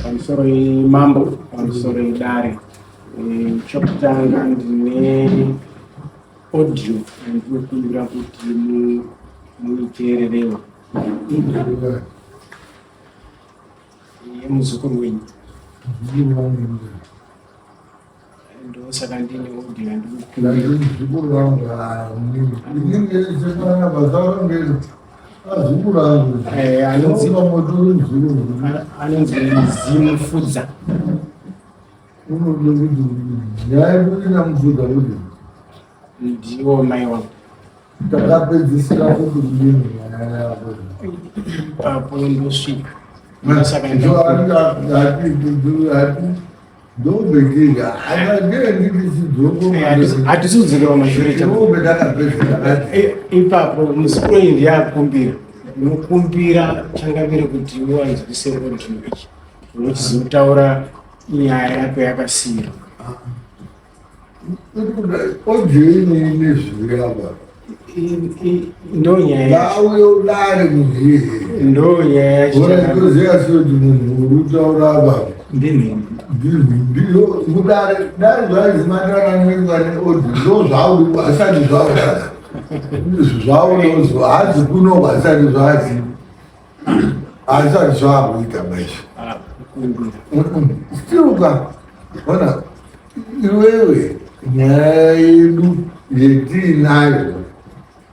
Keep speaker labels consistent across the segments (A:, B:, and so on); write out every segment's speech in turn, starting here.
A: Pamusoro mambo, pamusoro idare. Chokutanga ndine audio yandinokumbira kuti muiteererewo yemuzukuru wenyu. Ndosaka ndine audio yandinokumbira.
B: Muzukuru wangu inini basa rangu azukuru angu
A: anonzi anonzi Zimufudza.
B: Unode kuti nyaya yedu inamufudza kuti
A: Ndiwo mai wangu.
B: Takapedzisira kuti kudini nyaya yako?
A: Ipapo ndosvika. Ndosaka hatisi kudzokera kumashure. Ipapo muzukuru iyi ndiye akumbira. Unokumbira changamire kuti uwanzwise audio iyi, unochizotaura nyaya yako yakasiyira.
B: Audio ini nezviri apa.
A: Ndo nyaya.
B: Ngauye udare munhu iyeye.
A: Ndo nyaya yacho.
B: Toziva sei kuti munhu uri kutaura apa
A: ndinhimbi?
B: Mudare dare zvazimatananengwa neaudio ndo zvauri asati zvaura zvaunozwa hanzi kuno asati zvazi asati zvakuita maizvo still ka ona iwewe nyaya yedu yetiinayo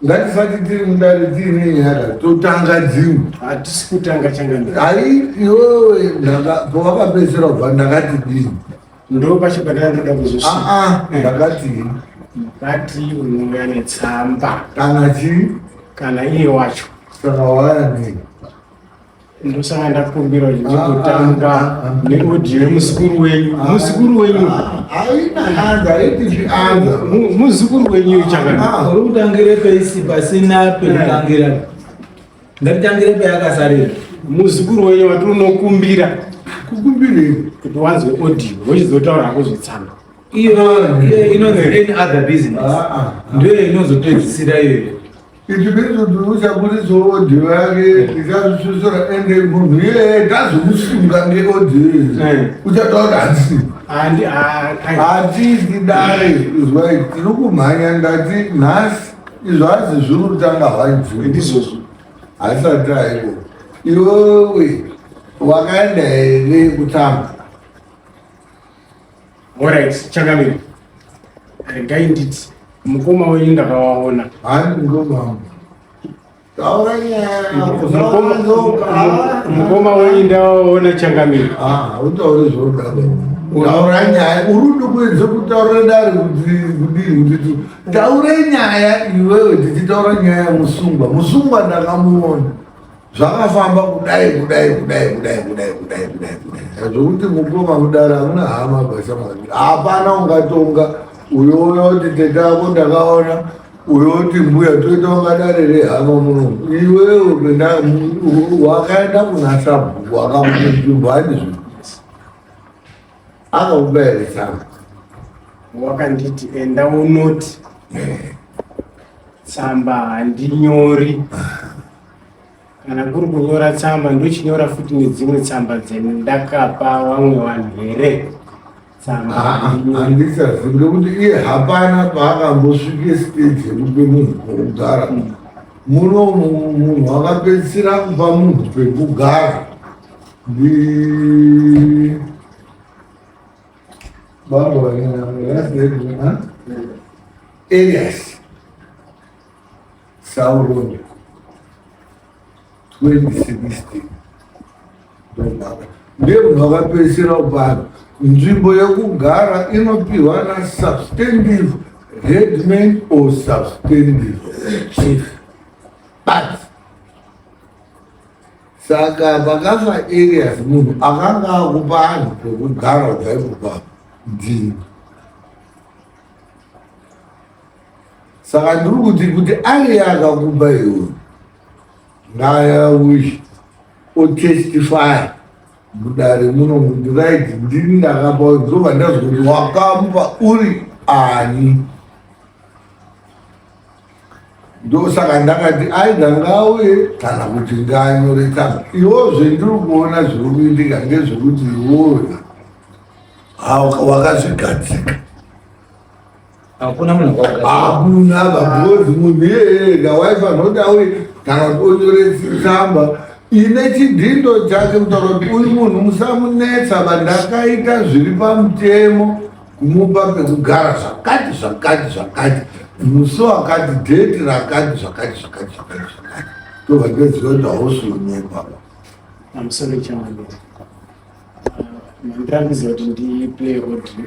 B: ngatisati tiri mudare tiine nyaya totanga dzimwe.
A: Hatisi kutanga, changamire.
B: Hai, iwewe pawakapedzisira kubva ndakati dini?
A: Ndo pachibhadhara ndoda kuzosvika.
B: Aa, ndakati
A: Mukati unouya netsamba.
B: Kana chii?
A: Kana iye wacho.
B: Saka waya nei?
A: Ndosaka ndakumbira kuti ndikutanga neaudio yemuzukuru wenyu, muzukuru wenyu.
B: Haina anza iti anza.
A: Muzukuru wenyu, changamire.
C: Uri kutangire peisi pasina pekutangira? Ngatitangire payakasarira.
A: Muzukuru wenyu wati unokumbira.
B: Kukumbirei?
A: Kuti wanzwe audio, wochizotaura hako zvetsamba.
C: Iyo iyo inonzi any other business, ndiyo inozopedzisira iyoyo.
B: Iti bizuti uchaburitsa audio yake tichasusura, ende munhu iyeye tazomusunga ngeaudio iyi, uchataura handisi hatisi dare. Izwai, tiri kumhanya. Ndati nhasi izvo hazi zviri kutanga hwanjuu.
A: Ndizvozvo.
B: Hasati aivo. Iwewe wakaenda here kutamba?
A: Alright, changamire, regai nditi mukoma wenyu ndakawaona.
B: Hani mukoma wangu, taura nyaya.
A: Mukoma wenyu ndawaona, changamire.
B: Utaure zvoda, taura nyaya. Uri kuda kuedza kutaura dare kuti kudii? Kuti taure nyaya iwewe, tichitaura nyaya yemusungwa. Musungwa ndakamuona, zvakafamba kudai kudai kudai kudai kudai kudai kudai kudai. Zvokuti mukoma mudare hamuna hama bashamwari, hapana ungatonga. Uyo kuti tete ako ndakaona, uyo kuti mbuya, toita unga dare rehama muno. Iwewe wakaenda kuna sabhuku akamupa nzvimbo, handizvo? Akakupa here tsamba?
A: Wakanditi enda unoti tsamba handinyori. Kana kuri kunyora tsamba, ndochinyora futi nedzimwe tsamba dzendakapa vamwe vanhu here? Tsamba handinyori.
B: Handichazivi ngekuti iye hapana paakambosvike stage yekupe munhu pekugara muno. Munhu akapedzisira kupa munhu pekugara ndi bambo vanena Elias Sauron 2016. Ndiye munhu akapedzisira kupa nzvimbo yekugara. Inopiwa nasubstantive headman or substantive chief, but saka pakafa Elias, munhu akanga akupa anhu pekugara kubva ikupa ndini. Saka ndiri kuti ariye akakupa iwe ngaauye otestify mudare muno kuti right, ndini ndakapa. Ndobva ndazwa kuti wakamupa uri ani. Ndosaka ndakati aidha ngauye kana kuti ngaanyore tsamba. Iwozve ndiri kuona zviri kuitika ngezvekuti iwowe wakazvigadzika.
C: Hakuna munhu wakagadzika.
B: Hakuna because munhu iyeye ega waifanira kuti auye kana kuti onyore tsamba ine chidhindo chake kutaura kuti uyu munhu musamunetsa vandakaita zviri pamutemo kumupa pekugara zvakati zvakati zvakati musi wakati dheti rakati zvakati zvakati zvakati zvakati tobva toziva kuti hausi unyepa.
A: Pamusoro changu mandirambidza kuti ndiplay audio.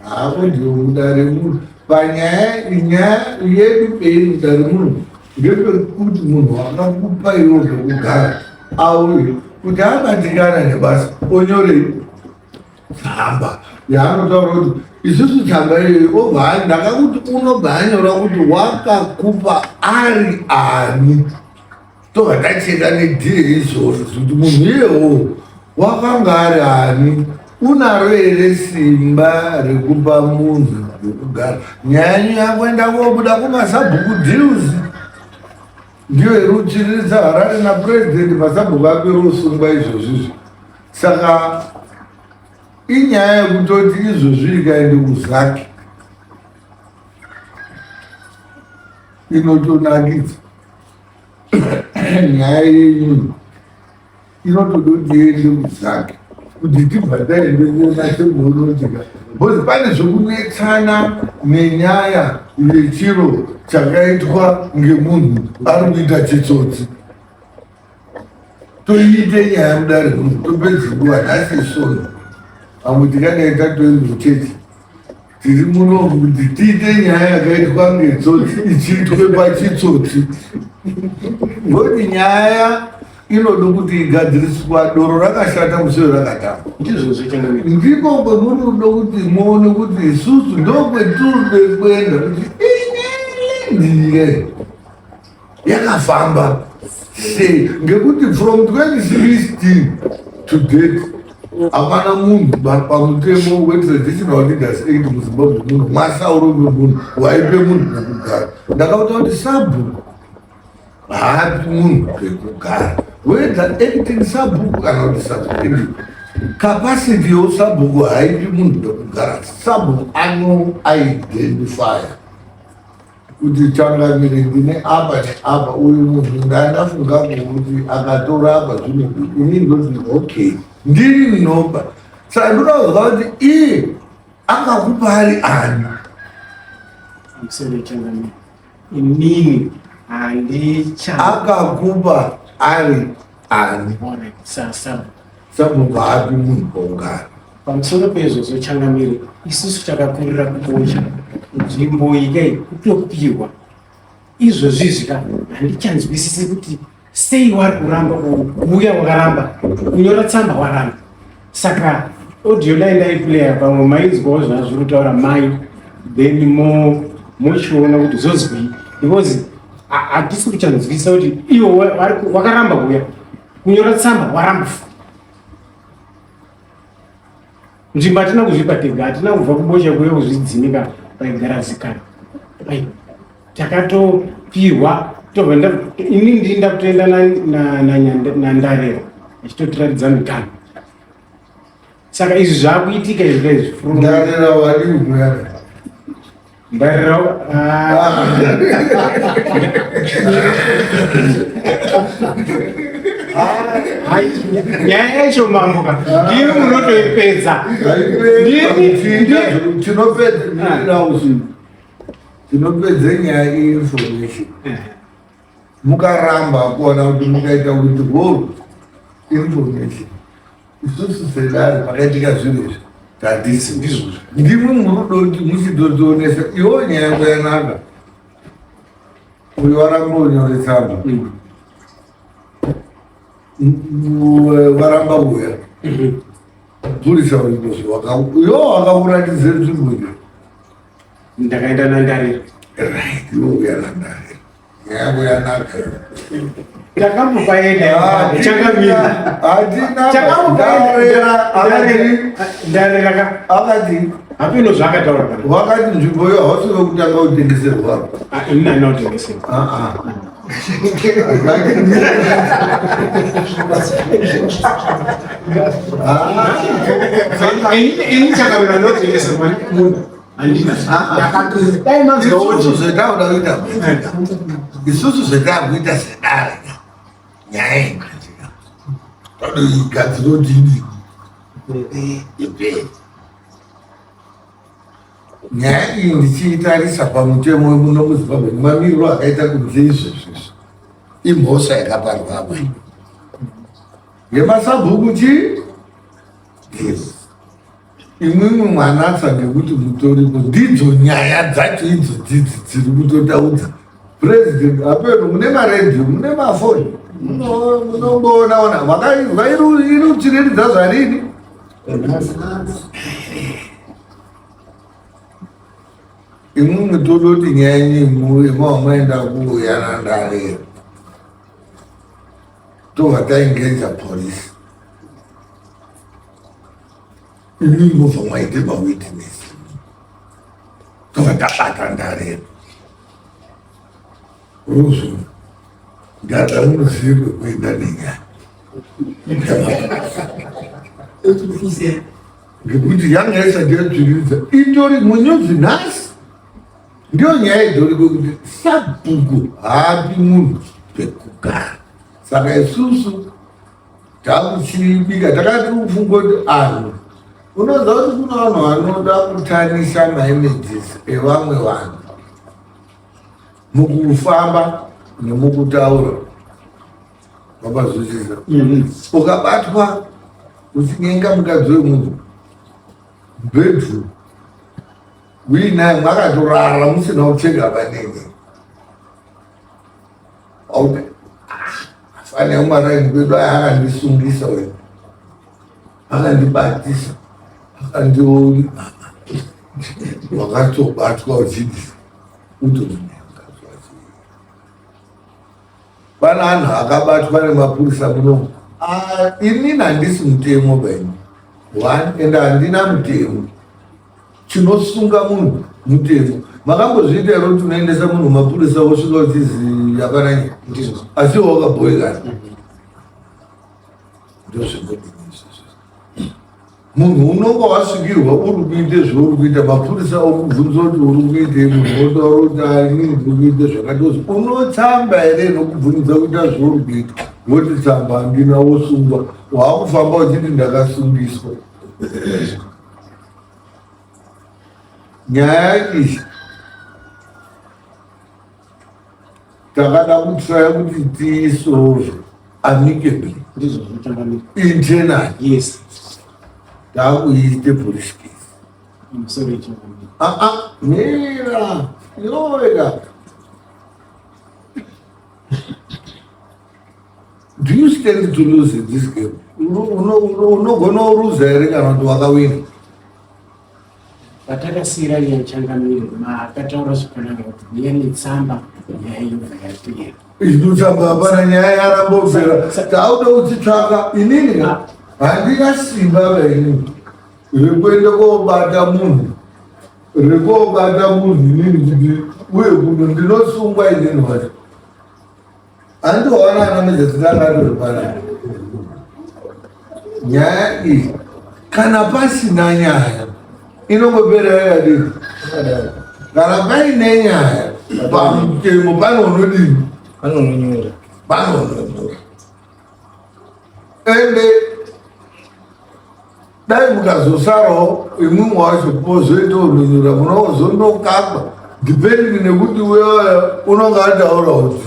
B: Hapo ndiwo mudare munhu panyaya nyaya yedu peiri mudare munhu ngepekuti munhu wakakupa iwo pekugara auye kuti abatikana nebasa onyorei tsamba yaanotaura kuti isusu tsamba iyoyo obva ndakakuti unobva anyora kuti wakakupa ari ani tobva tacheka nedhiri izvozvo kuti munhu iyewo wakanga ari ani unaro here simba rekupa munhu rekugara nyaya yenyu yakuenda kobuda kumasabhuku deals ndiyo iri kutsviriridza harare napurezidendi masabhuku apera osungwa izvozvizvi saka inyaya yekutoti izvozvi ikaende kuzaki inotonakidza nyaya yenyu inotoda kuti iende kuzaki kuti tibva taende kuona chekuonotika bcause pane zvekunetsana nenyaya yechiro chakaitwa ngemunhu ari kuita chitsotsi toiite nyaya mudare muno topedza nguva nhasi isono pamwe tikadai tatoenda kuchechi tiri muno kuti tiite nyaya yakaitwa ngetsotsi ichiitwe pachitsotsi ngoti nyaya inoda kuti igadziriswa doro rakashata musiwo rakatamba ndiko kwemunoda kuti muone kuti isusu ndokwetiri kuenda kuti inini ndiye yakafamba sei ngekuti from 2016 to date hapana munhu pamutemo wetraditional leaders act muzimbabwe munhu masauro wemunhu waipe munhu pekugara ndakakuta kuti sabhuku haapi munhu pekugara whether acting sabhuku kana kuti substanding capacity yeusabhuku haipi munhu pekugara sabhuku anoidentifya kuti changamire ndine apa neapa uyu munhu ndandafunga kuti akatora apa zvino ini ndoti okay ndini ndinopa saka ndoda kuzwa kuti iye akakupa ari ani
A: inini handicha
B: akakupa ari ani sabhuku haapi munhu paungari
A: Pamusoro peizvozvo changamire, isusu takakurira kubocha nzvimbo iyi kai kutopihwa izvozvi izvi ka handichanzwisisi kuti sei wari kuramba kuuya wakaramba kunyora tsamba waramba saka audio dai ndaiplaya pamwe mainzwawo zvazviri kutaura mai then mochiona kuti zvozwii because hatisi kuchanzwisisa kuti iwo wakaramba kuuya kunyora tsamba waramba Nzvimbo hatina kuzvipa tega, hatina kubva kubocha kuye kuzvidzimika paigara zikana. Takatopihwa tobva ini ndini ndakutoenda naNdarira achitotiratidza miganhu. Saka izvi zvakuitika izvi kaizvi.
B: Ndarira wadii kuya?
A: Ndarira nyaya yacho mambo ka ndimi munotoipedza
B: tinopedza nyaya information mukaramba kuona kuti mukaita kuti whole information Isusu sedare pakaitika zvinhu izvi tadisi ndizvozvo ndimwi murudo kuti muchizotionesa iwo nyaya yako yanaka uyu waramba unyore tsamba waramba uya purisa urikozvo iwo wakakuratidza nzvimbo iyo
A: ndakaenda nandarira
B: right iwo uya nandarira. Nyaya yako yanaka.
A: Takambopaenda changamire.
B: Hatina
A: Takambopaenda ndarera ka.
B: Akati
A: hapino zvaakataura pana.
B: Wakati nzvimbo iyo hausi wekutanga kutengeserwa.
A: Ah, ini handina kutengeserwa.
B: Ah ah.
A: Ini chakamira ndinotengeserwa munhu. Handina. Dai manzwa kuti
B: Isusu zvetakuda kuita isusu zvetakuita sedare nyaya iyi manje todoigadzira kuti idii ipere. Nyaya iyi ndichiitarisa pamutemo wemuno muZimbabwe nemamiriro akaita kunze izvezvi izvi imhosva yakaparwa apa yemasabhuku chii yes. Imwimwi mwanatsa ngekuti mutoripo ndidzo nyaya dzacho idzo dzidzi dziri kutotaudza president apeno mune maredhiyo mune mafoni munomboonaona makaizwa iri kutsvireridza zvarini imwimwi todoti nyaya yenyu yemawamaenda kuuyana ndarero tobva taengeja polisi Imi mobva mwaite mawitness tobva tabata ndarero ruzvo ndada munozive kwekuenda nenyaya ngekuti yanga isati yatsviridza itori munyuzi nhasi ndiyo nyaya itori kwekuti sabhuku haapi munhu pekugara saka isusu Takuchibika takati kufunga kuti anhu unoziva kuti kuna vanhu vanoda kutanisa maimages evamwe vanhu mukufamba nemukutaura wapazwisisa ukabatwa uchinyenga mukadzi wemunhu bedroom uinaye mwakatorara musina kupfeka panenge Afane umaraini kwedu aya akandisungisa uyu, akandibatisa, akandioni wakatobatwa uchiti utoona pana anhu akabatwa nemapurisa muno. Ah, inini handisi mutemo baini one and handina mutemo Chinosunga munhu mutemo. Makambozviita here kuti unoendesa munhu mapurisa wosvika uchizi hapana nyaya?
A: Ndizvo.
B: Asi iwe wakabhoikana. Ndozvinodini izvozvo. Munhu unonga wasvikirwa uri kuite zvauri kuita, mapurisa okubvunza kuti uri kuitei, munhu wotaura kuti ah, inini ndiri kuita zvakati. Wozi unotsamba here inokubvumidza kuita zvauri kuita? Woti tsamba handina, wosungwa. Waakufamba uchiti ndakasungiswa. Nyaya iyi takada kutraya kuti tiisolve amicably
A: Ndizvo zvinotangamira.
B: internally
A: Yes.
B: takuiite police case.
A: I'm sorry, Changamire.
B: Ah, ah, mira yoweka do you stand to lose in this game unogona uruza here kana kuti wakawina
A: Patakasiyira nyaya changamire makataura zvakanaka kuti uya netsamba nyaya yobva yapera.
B: Inotsamba hapana nyaya yarambopera tauda kuchitsvaka inini ka handina simba vainini rekuenda kobata munhu rekobata munhu inini kuti uye kuno ndinosungwa inini wacho Andiona ana mejasitanga atori pana. Nyaya iyi kana pasina nyaya inongopera yakadini. Kana paine nyaya pamutemo pane unodini?
C: Pane unonyora.
B: Pane unonyora. Ende dai mukazosarawo imwimwe wacho pozoita unonyora munozondokakwa depending nekuti uyoyo unonga ataura kuti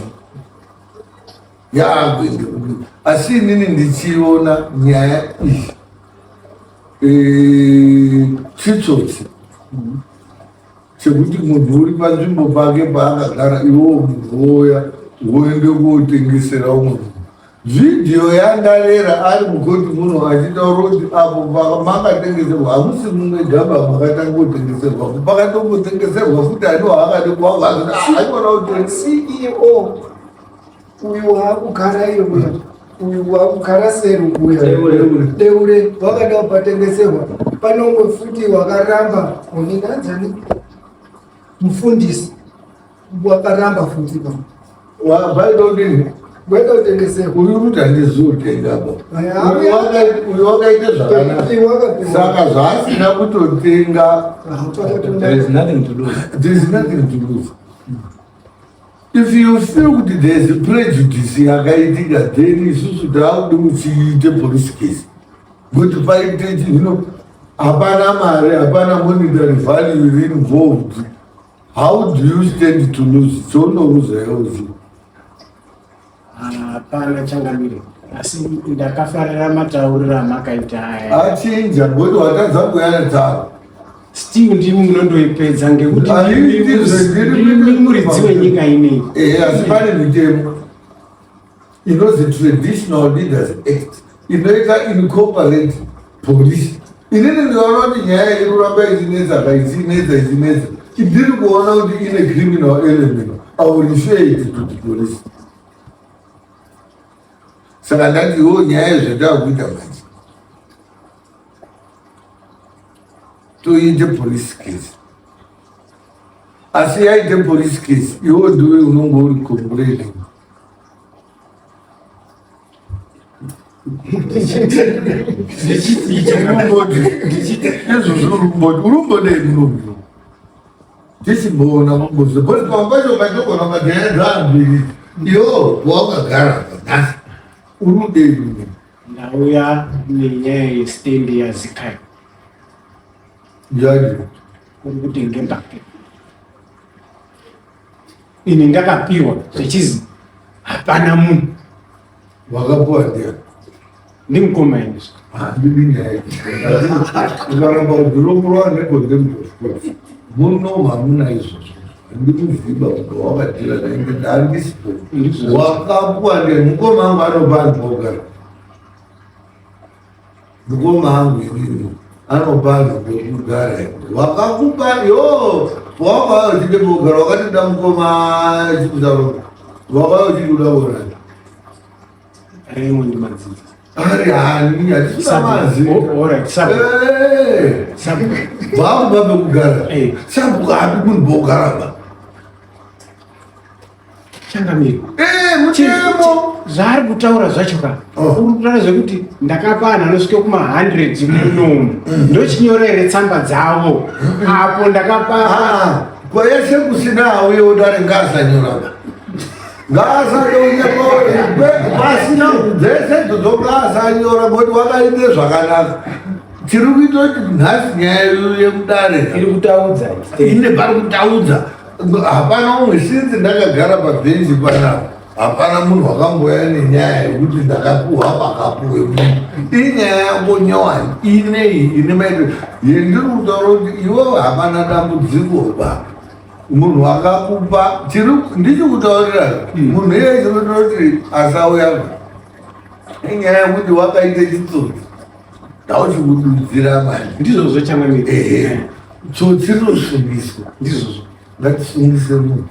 B: yaakuende kupi asi inini ndichiona nyaya iyi eh, chitsotsi chekuti munhu uri panzvimbo pake paakagara iwowo munhu wouya woende kotengesera umwe munhu. Vhidhiyo yaNdarera ari mukoti muno achitaura kuti apo makatengeserwa hamusi mumwe gaba makatanga kutengeserwa pakatombotengeserwa futi ani waakade kuvaaiona kuti
D: CEO uyu waakugara iyo uya uyu waakugara seru uya deure wakada kupatengeserwa panomwe futi wakaramba uninanzani mufundisi wakaramba futi pa
B: Wabaida kudini?
D: Waida kutengeserwa.
B: Uyu kuti handizotenga ba. Uyu wakaita zvakanaka. Saka zvaasina kutotenga.
C: There is nothing to lose.
B: There is nothing to lose. If you feel kuti there is prejudice yakaitika then isusu taakuda kuti iite police case. Kuti paite chino hapana mari, hapana monetary value iri involved. How do you stand to lose? Chaunoruza iwe
A: Hapana changamire, asi ndakafarira matauriro amakaita aya.
B: Achinja ngokuti watadza kuuya netsaro.
A: Still ndimi munondoipedza ngekuti
B: Handiiti zvendiri
A: ndimi muridzi wenyika ineyi.
B: Ehe, asi pane mitemo inonzi Traditional Leaders Act inoita incorporate police. Inini ndinoona kuti nyaya iri kuramba ichinetsa ka ichinetsa ichinetsa. Ndiri kuona kuti ine criminal element. I will refer it to the police. Saka ndati iwo nyaya yezvatakuita manje toiite police case. Asi yaite police case iwo ndiwe unonge uri complaining. Urumbodei muno tichimboona mumbozo because pamwe pacho patogona madhaya dzambiri iyo wakagara nhasi urudei muno.
A: Ndauya nenyaya yestendi yaZikai.
B: Njani?
A: Uri kutenge mbake. Ini ndakapiwa zvechizi hapana munhu.
B: Wakapiwa ndiani?
A: Ndimukoma ini.
B: Handidi nyaya. Ukaramba kudhurumurwa necontempt of court. Muno hamuna izvozvo. Handikuziva kuti wakadhira naye ndandisipo. Wakapiwa ndiani? Mukoma wangu anopa anhu pokugara. Mukoma angu inini anopa anhu pekugara. Wakakupa yo waka uchide pokugara wakatida mukoma chikutaura. Waka uchikuda kuona.
A: Raymond Madzidza.
B: Ari hani hatisina mazi.
A: Oh, all right, sabu.
B: Eh.
A: Sabu.
B: Vakupa pekugara.
A: Eh.
B: Sabu hapi munhu pokugara ba.
A: Changamire.
B: Eh, mutemo.
A: Zvaari kutaura zvacho ka.
B: Oh.
A: Uri kutaura zvekuti ndakapa anhu anosvika kuma 100 munomu. Ndochinyora here tsamba dzavo. Apo ndakapa
B: Ah, kwese kusina auye udare ngaasanyora ba. Ngaasanyora pasina dzese idzodzo ngaasanyora ngokuti wakaite zvakanaka. Tiri kuita kuti nhasi nyaya yedu yekudare
C: Iri kutaudza.
B: ine pari kutaudza hapana umwe sinzi ndakagara pabhenji panapa hapana munhu wakambouya nenyaya yekuti ndakapuhwa pakapuwe munhu inyaya yako nyowani inei ine maito yendiri kutaura kuti iwewe hapana dambudziko ba munhu akakupa tiri ndichikutaurira munhu iyeye chinotaura kuti asauya inyaya yekuti wakaita chitsotsi ndauchikududzira manje
A: ndizvozvo changamire.
B: ehe tsotsi rinosungiswa
A: Ndizvozvo.
B: ngatisungise munhu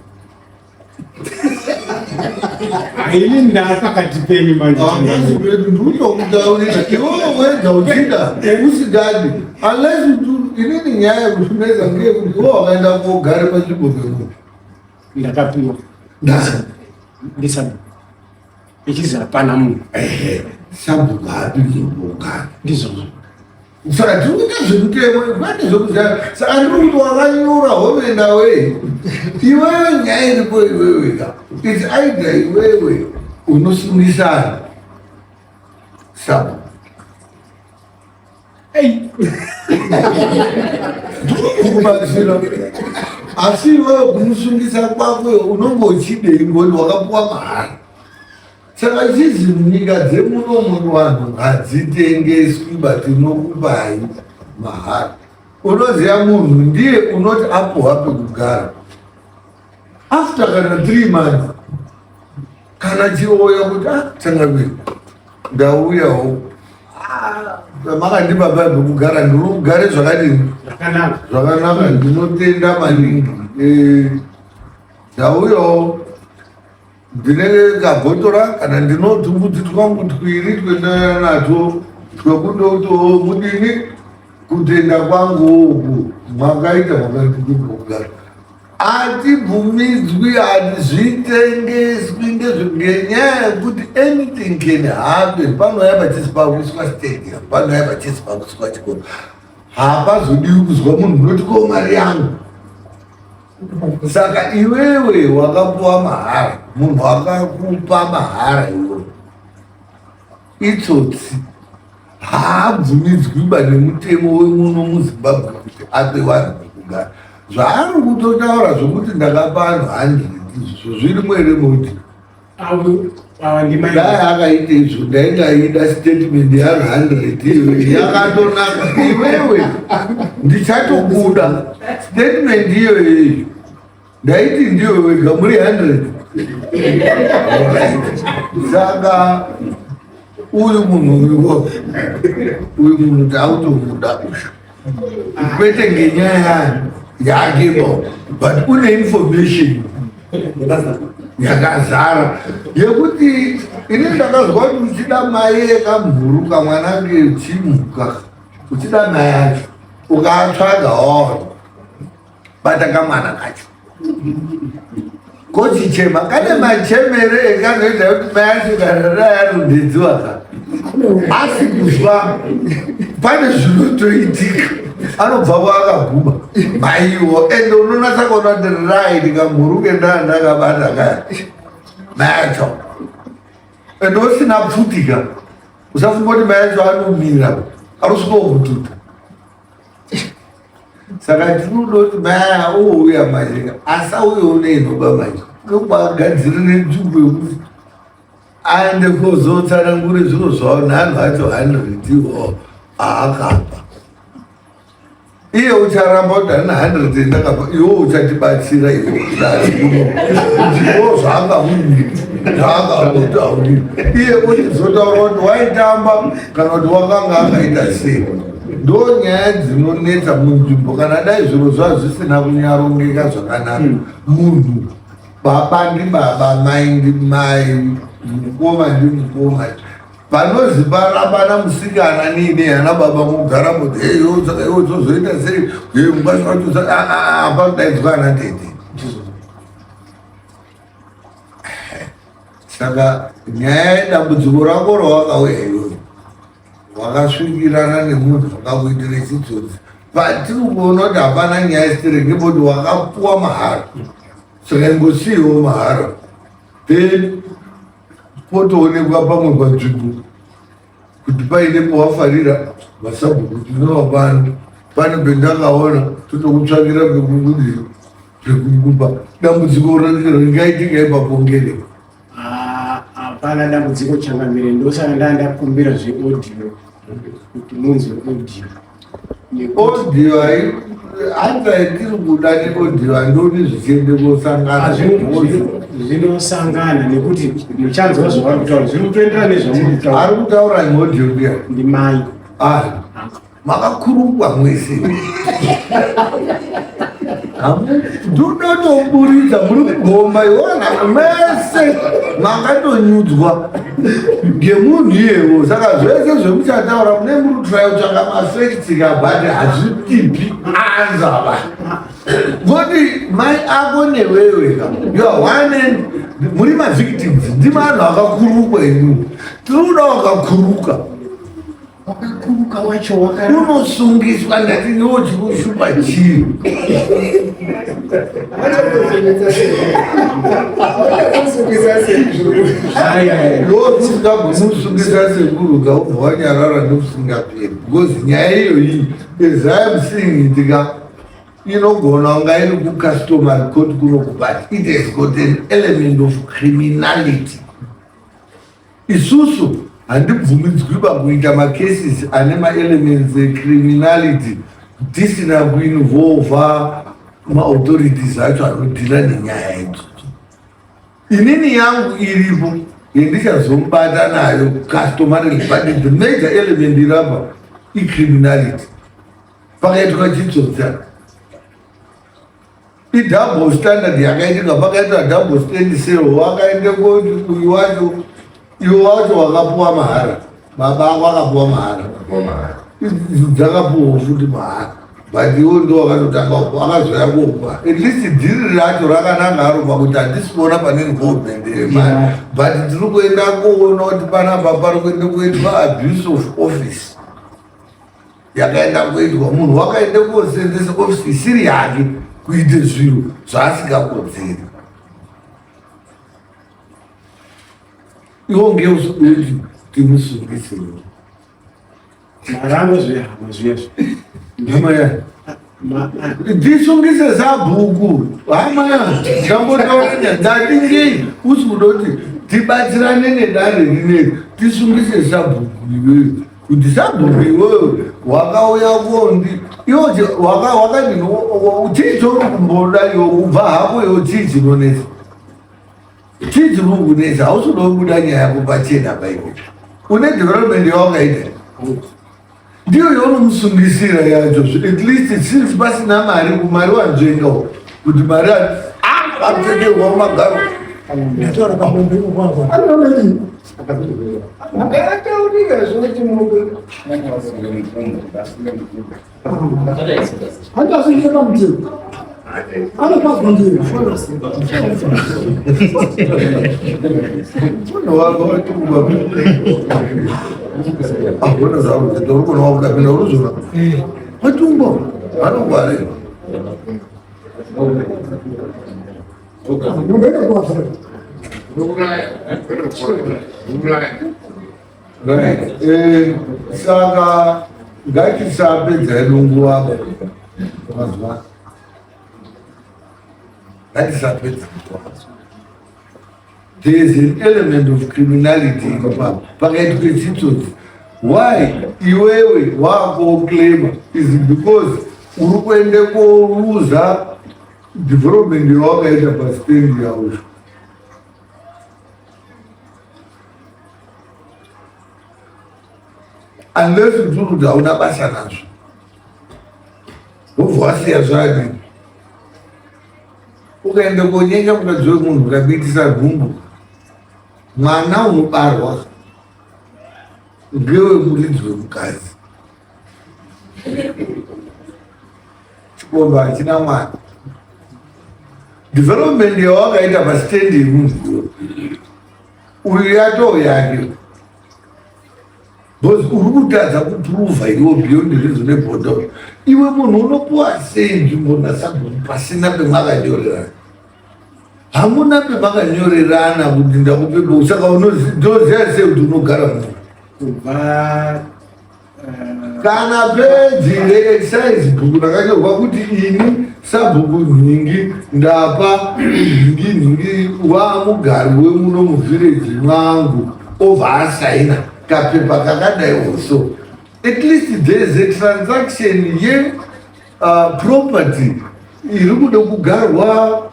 A: Ini ndapakati penyu manje.
B: ndikutokutaurira iwewe wega uchida usingadi unless inini nyaya yekusunesa ngeyekuti iwe wakaenda kogare panzvimbo pemunhu
A: Ndakapiwa. Ndisabu. Ichizi hapana munhu.
B: ehe sabhuku hapi kugara
A: Ndizvozvo.
B: Saka tiri kuita zvemutemo kwete zvekuziva saka ndiri kuti wakanyura hovenda wei iwewe nyaya iripo iwewe ka its either iwewe unosungisana sabhuku
A: Ei.
B: kubatsira asi iwewe kumusungisa kwako unonge uchidei ngoti wakapuwa mahara saka ichizi munyika dzemuno muno vanhu hadzitengeswi batinokupai mahara unoziva munhu ndiye unoti apuhwa pekugara after kana 3 months kana Kana chiouya kuti ah, changamire ndauyawo ah, makandipa pai pekugara ndiri kugare zvakadini zvakanaka ndinotenda maningi eh, ndauyawo ndine kabhotora kana ndinotumbudzi twangu twiri twendauya natwo twekundoti oh, mudini kutenda kwangu uku mwakaita mwakandikugara Hatibvumidzwi, hatizvitengeswi ngenyaya yekuti anything can happen. Panouya pachisi pakuiswa stadium, panouya pachisi pakuiswa chikoro, hapazodiwi kuzwa munhu unoti ko mari yangu. Saka iwewe wakapuwa mahara, munhu akakupa mahara iwewe itsotsi. Haabvumidzwi ba nemutemo wemuno muZimbabwe kuti ape vanhu pekugara. Zvaari kutotaura zvokuti ndakapa vanhu 100 izvo zvirimo here moti dai akaita izvo ndaingaida statement yanhu 100 iyoyo yakatonaka iwewe ndichatobuda statement iyoyo iyo ndaiti ndiwe wega muri 100 saka uyu munhu uyu uyu munhu tautomuda uyu kwete ngenyaya yake bo but une information yakazara yekuti ini ndakazwa kuti uchida mai ekamhuru kamwana kechimuka uchida mai acho ukatsvaga waona bata kamwana kacho kochichema kane machemere ekanoita kuti mai acho kana dai anondedziwa ka asi kuzwa pane zvinotoitika anobva akaguma maiwo ende unonatsa kuona kuti right kamhuru kendaa ndakabata kaya mai acho ende usina pfutika usafunga kuti mai acho anomira arusvika okututa saka tinoda kuti maya ouya manje asauye une inoba manje ndokwagadzirire nzvimbo yekuti aende kozotsanangure zviro zvavo neanhu acho 100 iwo aakapa iye ucharamba kuti handina 100 ndakapa iwo uchatibatsira iwo kudaiwo zvaangamunyiri zvaangautauriri iye uchizotaura kuti waitamba kana kuti wakanga akaita sei ndo nyaya dzinonetsa munzvimbo kana dai zviro zvaa zvisina kunyarongeka zvakanaka hmm. munhu baba ndibaba mai ndimai mukoma ndimukoma panozi parambana musikana nini ana baba mugara moti heyozoita sei panodaidzwa ana tete saka nyaya yedambudziko rako rawakauya iyoyo wakasvikirana nemunhu akakuitira chitsotsi patiri kuona kuti hapana nyaya sitere ngepoti wakapuwa mahara saka ingosiyiwo mahara then potoonekwa pamwe panzvimbo kuti paine pawafarira masabhuku tinova pano pane pendakaona totokutsvakira pekukudii pekukupa dambudziko ringaitika ipapo ngere
A: Ah, hapana dambudziko changamire ndosaka ndaa ndakumbira zveaudio kuti munzwe audio
B: audio hanzi haitiri kuda neaudio handioni zvichiende kosangana ah,
A: zvinosangana nekuti muchanzwa zvavari kutaura zviri kutoenderana nezvamuri kutaura
B: ari kutaura neaudio ndiya
A: ndimai
B: ah. Makakurukwa mwese. Ndotoburitsa muri kugomba iwona mese makatonyudzwa ngemunhu iyewo saka zvese zvemuchataura mune muri kutraya kutsvaka mafacts ka but hazvitipi anzava voti mai ako newewe ka you are one and muri mavictims ndimi anhu akakurukwa inu tiri kuda wakakuruka
A: Wakakuruka wacho waka
B: unosungiswa ndati iwe chikushupa chii usingagoni sekuru kaubva wanyarara nekusingaperi because nyaya iyoyi as I am seeing it ka inogona kunga iri kucustomary court kunoku but it has got an element of criminality Isusu handibvumidzwiba kuita macases ane maelements ecriminality tisina kuinvolva maauthorities acho anodhila nenyaya idzodzo. Inini yangu iripo yendichazomubata nayo customarily, but the major element irapa icriminality. Pakaitwa chitsotsi idouble standard yakaitika, pakaitwa double stand sale, wakaende koti uyu wacho, iwe wacho wakapuwa mahara, baba ako akapuwa mahara, dzakapuwa futi mahara, but iwo ndo wakatotanga akazoya kopa. At least dhiri racho rakanaka haro pakuti handisi kuona pane involvement yemari, but tiri kuenda kuona kuti panapa pari kuenda kuitwa abuse of office yakaenda kuitwa. Munhu wakaenda kosenzesa ofisi isiri yake kuite zviro zvaasingakodzeri. Iwo ngeusikuti timusungise.
A: Marango zvehama zviyezvi.
B: Hama ya ndisungise sabhuku, hama ya ndambotaura ndati ngei usi kuda kuti tibatsirane nedare rineri, tisungise sabhuku iweyo, kuti sabhuku iweyo wakauya kondi iwo wakadini, chii chouri kumboda iwo kubva hako iwo, chii chinonetsa, chii chiri kukunetsa? Hausi kuda kubuda nyaya yako pachena paipo. Une development yawakaita, ndiyo yaunomusungisira yacho. At least since pasina mari, kumari wanzvenga kuti mari apfekerwa mumagaro.
E: Ndataura pamombe ikwakwa.
D: Akataurika zvoti mombe.
E: Handasungire pamutemo. Anopazwa ndiyo.
B: Munhu wako watukuba ahona zvangu kuti uri kuona wakapinda uruzvona watumbo vanongwarira.
E: Mombe inokwazwa.
B: Right. Saka ngatisapedza hedu nguva mazuva, ngatisapedza nguva. There is an element of criminality ipapo pakaitwa chitsotsi. Why iwewe wakoclaima is because uri kuende koruza development yawakaita pastand yausho. Unless kuti kuti hauna basa nazvo, wobva wasiya zvadi, ukaenda konyenga mukadzi wemunhu, ukamuitisa nhumbu, mwana unobarwa ngewemuridzi wemukadzi. Chikomba hachina mwana. Development yawakaita pastendi yemunhu uyu yatoo yake, because uri kutadza kuprova iwo beyond reasonable doubt. Iwe munhu unopuwa sei nzvimbo nasabhuku pasina pemakanyorerana? Hamuna pemakanyorerana kuti ndakupepo, saka unoziva sei kuti unogara munhu?
A: Kubva
B: Kana peji reexcise book rakanyorwa kuti ini sabhuku nhingi ndapa nhingi nhingi wamugari wemuno muvhireji mwangu, obva asaina kapepa kakadai also. At least there is a transaction ye property iri kuda kugarwa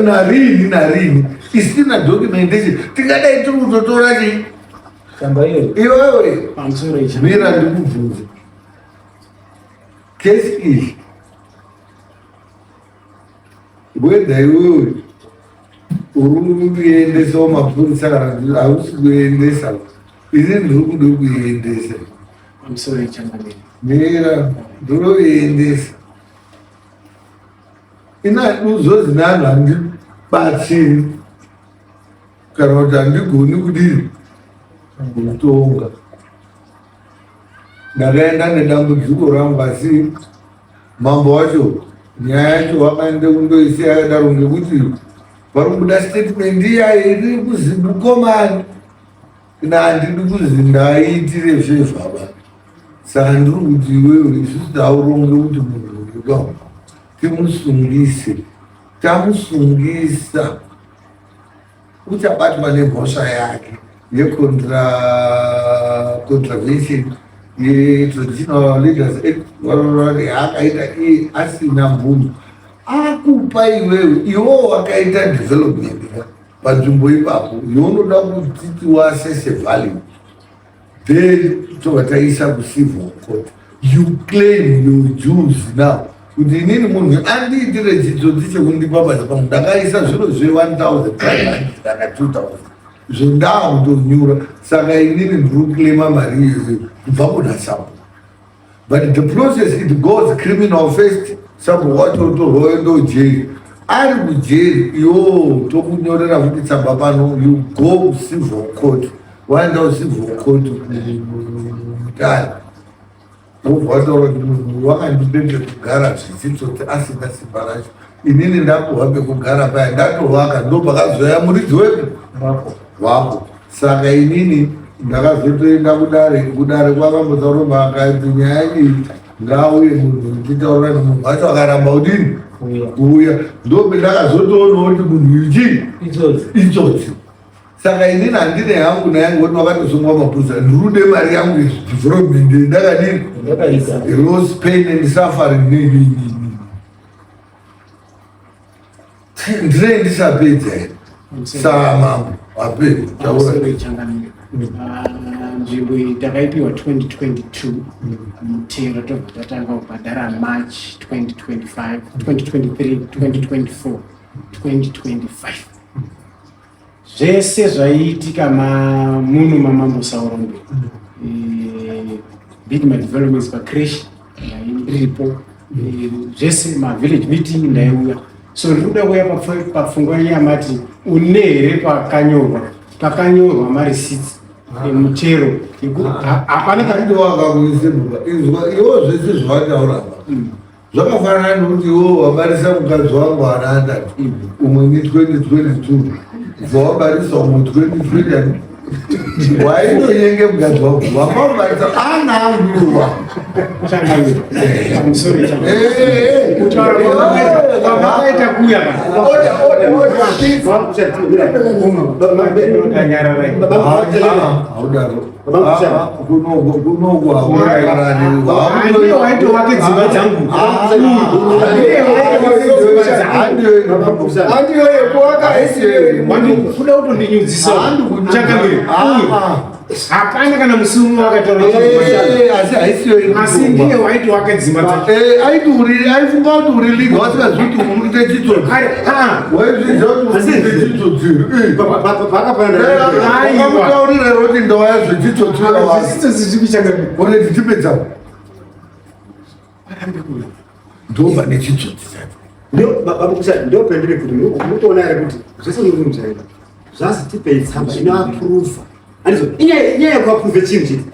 B: narini narini isina documentation. Tingadai tiri kutotora chii?
C: Tsamba iyoyo.
B: Iwewe.
A: Pamusoro ichi.
B: Mira ndikubvunze. Kesi iyi, whether iwewe uri kuendesawo mapurisa kana kuti hausi kuendesa, ini ndiri kuda kuiendesa.
A: Pamusoro ichangamire.
B: Mira, ndinoiendesa. Ina uzozi neanhu handibatsiri kana kuti handigoni kudini kutonga. Ndakaenda nedambudziko rangu, asi mambo wacho nyaya yacho vakaenda kundoisiya yakadaro ngekuti vari kubuda statement iya iri kuzi mukomani ina handidi kuzi ndaiitire zvezvaba. Saka ndiri kuti iwewe, isusu tauronge kuti munhu uyu timusungise, tamusungisa uchabatwa nemhosva yake yecontravention yetraditional leaders act yaakaita iye asina mvumo. Akupa iwewe, iwewe wakaita development ka panzvimbo ipapo, yaunoda kutiti waasese value, then tobva taisa kucivil court. You claim your dues now kuti inini munhu andiitire chitsotsi chekundipa basa pangu, ndakaisa zviro zve1500 kana 2000 zvondaakutonyura, saka inini ndiri kuclaima mari iyoyo kubva kuna sabhuku. But the process, it goes criminal first. Sabhuku wacho otorwa oenda kujeri. Ari kujeri iwo, tokunyorera futi tsamba pano, you go civil court. Waenda kucivil court Mutare, wobva wataura kuti munhu wakandipe pekugara zvichitsotsi, asina simba racho. Inini ndapuhwa pekugara paya, ndatovaka, ndo pakazoya muridzi wepi wako. Saka inini ndakazotoenda kudare. Kudare kwakambotauroma, akati nyaya iyi ngauye munhu ndichitaura nemunhu wacho, akaramba kudini? Kuuya. Ndopendakazotoonawo kuti munhu ichi itsotsi. Saka inini handine hangu naye, ngoti wakatosungwa mapurisa. Ndirude mari yangu yedevelopment ndakadini, loss, pain and suffering. Nini ndinee ndisapedza here? Saa mambo apedza taura.
A: Nzvimbo iyi takaipiwa 2022, mutero tobva tatanga kubhadhara March 2025, 2023, 2024, 2025. Zvese zvaiitika muno maMambo Saurombe, big madevelopments pacreche ndiripo, zvese mavillage meeting ndaiuya. So ndiri kuda kuuya papfungwa yamati une here pakanyorwa mareceipts emutero? Hapana.
B: Andi wakakuise baba, izwa iwo, zvese zvawataura apa zvakafanana nekuti iwo wabarisa mukadzi wangu ana atatu, umwe ni 2022, bva wabarisa umwe 2020. Waitonyenge mukadzi wangu wakamubarisa ana anguwa.
A: Pamusoro, kutaura kwamakaita kuya kanyararai.
B: Haudaro.
A: Ndiye waitovake dzimba dzangu.
D: Handiyo yekuwaka.
A: Kuda kutondinyudzisa, chakamire. Hapana kana musi umwe wakataura.
B: Asi haisiyo.
A: Asi ndiye waitovaka dzimba dzacho.
B: Aifunga kuti uri leader, wasingazivi kuti uri kuita chitsotsi. Waizviziva kuti uri kuita chitsotsi? Wakamutaurira kuti ndawaya zvechitsotsi?
A: Zvitsotsi zvipi, changamire?
B: Oreti tipedza, ndobva nechitsotsi chacho.
F: Ndo pendiri kuti mutoona here kuti zvese munomujaira zvazi tipei tsamba inoapprova. Andizo inyaya yekuapprove chinhu chiti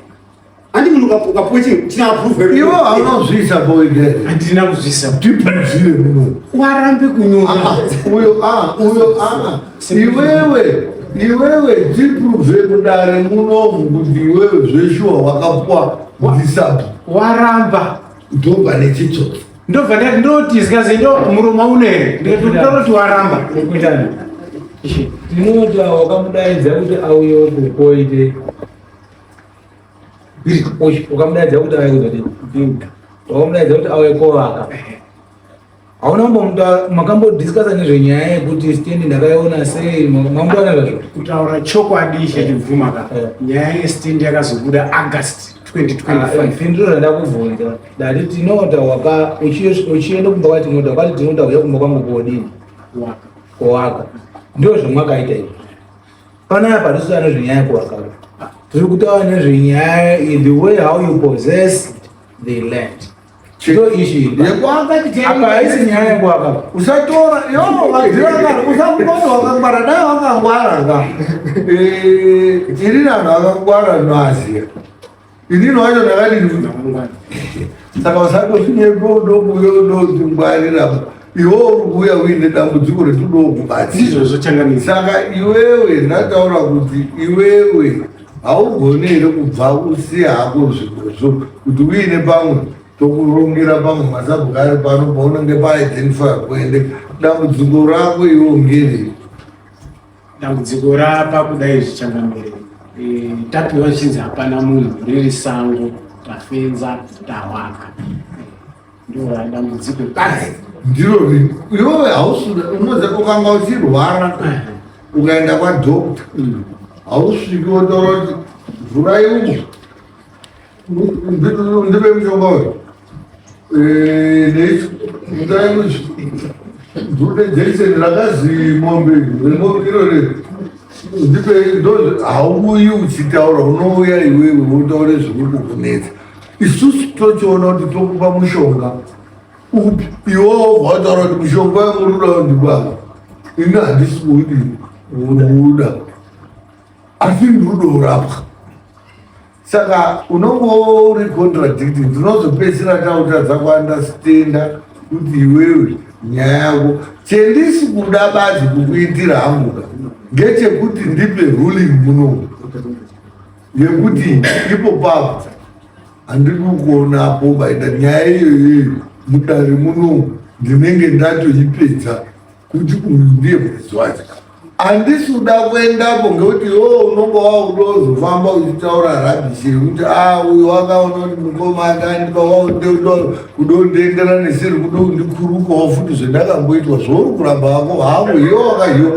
F: handi munhu ukapuwe chinhu chinoapprove.
B: Iwo haunozviisa poigere.
A: Handina kuzvisa.
B: Tipedzire muno.
A: Warambe kunyora.
B: Uyo, uyo, iwewe tiprove kudare munomu kuti iwewe zveshuwa wakapuwa ndisabu.
A: Waramba.
B: Ndobva nechitsotsi.
A: Ndobva ndati ndoti zikazi ndo muromo une here, ndikati waramba.
C: Kuitani tinoti wakamudaidza kuti auye kukoite, ukamudaidza kuti auye kuzodini? Wakamudaidza kuti auye kovaka, hauna kumbomuta makambodiscussa nezvenyaya yekuti stendi ndakaiona sei? Mambotaura nezvazvo?
A: Kutaura chokwadi chechibvuma ka, nyaya yestendi yakazobuda August 2025.
C: Pinduro randakubvunza, ndati Tinota waka uchienda kumba kwaTinota, wakati Tinota uya kumba kwangu kodini?
A: Waka.
C: Kowaka. Ndo zvamwakaita izvi. Panapa hatisi nezvenyaya yekuwaka, tiri kutaura nezvenyaya the way how you possess the land, ndo issue.
B: Yekuaka.
C: Apa haisi nyaya yekuwaka.
B: Usatora yo wadzivakara, usakungoti wakangwara. Dai wakangwara ka, inini anhu akangwara noaziya inini wacho ndakadini. Saka usatosvinyepo udokuuya udotingwarira. Iwe uri kuuya uine dambudziko retinokubatsira.
A: Ndizvozvo, changamire.
B: Saka iwewe ndataura kuti iwewe haugoni here kubva usiya hako zvirozvo kuti uine pamwe tokurongera pamwe masabhuku ari pano paunenge paidentify kuende dambudziko rako iwe ngerei?
A: Dambudziko rapa kudai zvichangamire, tapiwa zvichinzi hapana munhu, riri sango, tafenza, tawaka, ndo dambudziko basi.
B: Ndiro rini iwewe hausi unoziva ukanga uchirwara ukaenda kwadhokta hausviki wotaura kuti vhurai umu ndipe mushonga uyu ndikude jekiseni rakazi mombe remombe irori ndipe hauuyi uchitaura unouya iwewe wotaure zviri kukunetsa isusu tochiona kuti tokupa mushonga upi iwe wobva wataura kuti mushonga wemuri kuda kundibaba ini handisi kuudii kuuda asi ndiri kudourapwa saka unonge uri contradicting tinozopedzisira tautadza kuandastenda kuti iwewe nyaya yako chendisi kuda badzi kukuitira hanguka ngechekuti ndipe ruling muno yekuti ipo papo handidi kuonapo baita nyaya iyoyoyo mudare muno ndinenge ndatoipedza kuti uyu ndiye muridzi wacho handisi kuda kuendapo ngekuti iwewe unonga wakuda kuzofamba uchitaura rabishi yekuti a ah, uyu wakaona kuti mukoma akandipa kudondiendera nesiri kudo kundikurukawo futi zvendakamboitwa zvouri kuramba wako hako iwe wakahiwa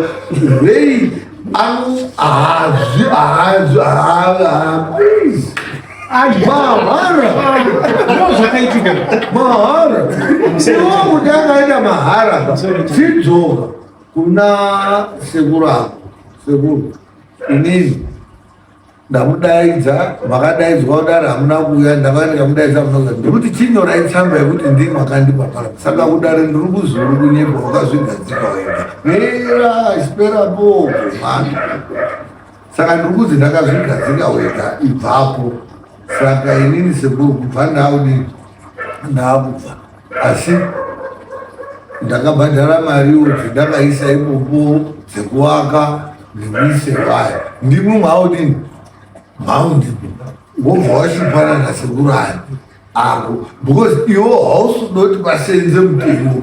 B: rei hazvi hazvi please mahara
A: zvakaitika
B: mahara iwo kuti akaita mahara chidzoka kuna sekuru ako sekuru inini ndamudaidza makadaidzwa kudari hamuna kuuya ndava ndikamudaidza hamuna kuuya ndikuti chinyorai tsamba yekuti ndii makandipa para saka kudari ndiri kuzuru kunyepa wakazvigadzika wega mira chiperapo kumhani saka ndiri kuzi ndakazvigadzika wega ibvapo saka inini sekuru kubva ndaudi ndaakubva asi ndakabhadhara mariwo dzendakaisa ipopo dzekuvaka nekuise waya ndimwe maudini maundipo wobva wachipana nasekuru ani ako because iwo hausi kuda kuti pasenze mutemo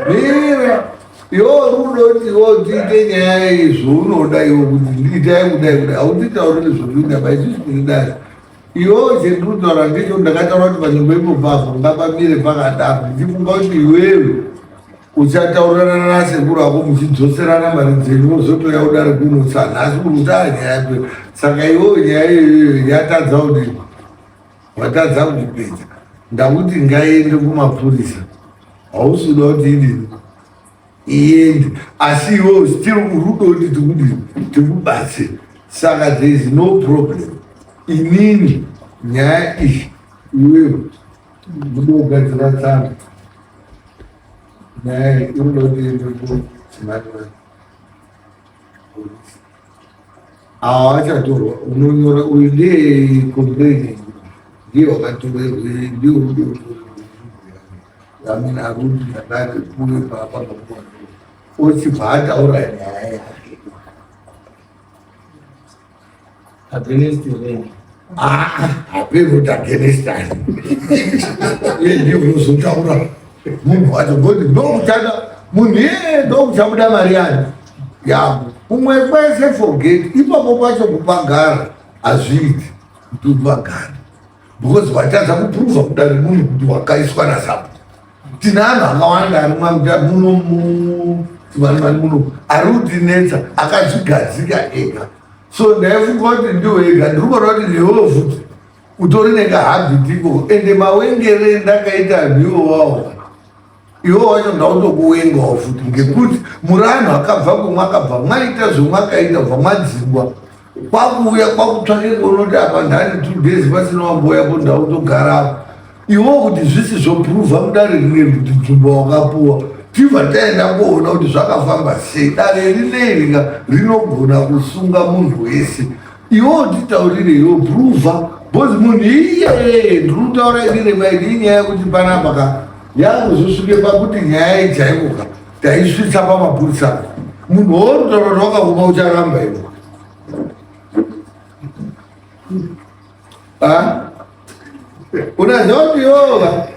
B: mira iwo uri kuda kuti iwo tiite nyaya iyi zvaunoda iwo kuti ndiitai kudai kudai hautitauriri zvokuita baisusu tinidai iwewe chendinotaura ngecho ndakataura kuti panyumba ipopapo ngapamire pakadaro ndichifunga kuti iwewe uchataurirana nasekuru ako muchidzoserana mari dzenyu wozotouya kudare kunotsa nhasi uri kuti a nyaya yako saka iwewe nyaya iyoyo yatadza kudii watadza kundipedza ndakuti ngaiende kumapurisa hausi kuda kuti idini iende asi iwewe still uri kuda kuti tikudini tikubatsire saka there is no problem inini nyaya iyi iwewe ndoda kugadzira tsamba nyaya iyi inoda kuti iende kuchimanimani polisi awa achatorwa unonyora uyu ndiye complain ndiye wakatorerwe ndiye uri amina arudi ndakati uye papa ochibva ataura nyaya yake
C: Against the
B: Ah, hapeno kuti against ani iye ndiye unozotaura munhu wacho ngoti ndokuchada munhu iyeye ndokuchabuda mari yani yako kumwe kwese forget ipapo pacho kupagara hazviiti kuti upagara because watadza kuprova kudare munhu kuti wakaiswa nasapo tine anhu akawanda ari muno muvanhu muno ari kutinetsa akazvigadzika ega so ndaifunga kuti ndiwe ega ndiri kuona kuti newewo futi utori nekahabit ikoko ende mawengere ndakaita ndiwo wawo iwo wacho ndautokuwengawo futi ngekuti muri anhu akabva kumwakabva mwaita zvemwakaita bva mwadzingwa kwakuuya kwakutsvake kuona kuti apa ndani 2 days pasina wambouyapo ndautogarapo iwo kuti zvisi zvopruvha mudare rineri kuti nzvimbo wakapuwa tibva taenda kuona kuti zvakafamba sei dare rineri ka rinogona kusunga munhu wese iwo titaurire iwo pruvha bcause munhu iyeye ndiri kutaura inini maidi inyaya yekuti panapa ka yakuzosvike pakuti nyaya iyi chaikoka taisvitsa pamapurisa munhu wotaura kuti wakaoma ucharamba iwe unaziva kuti yova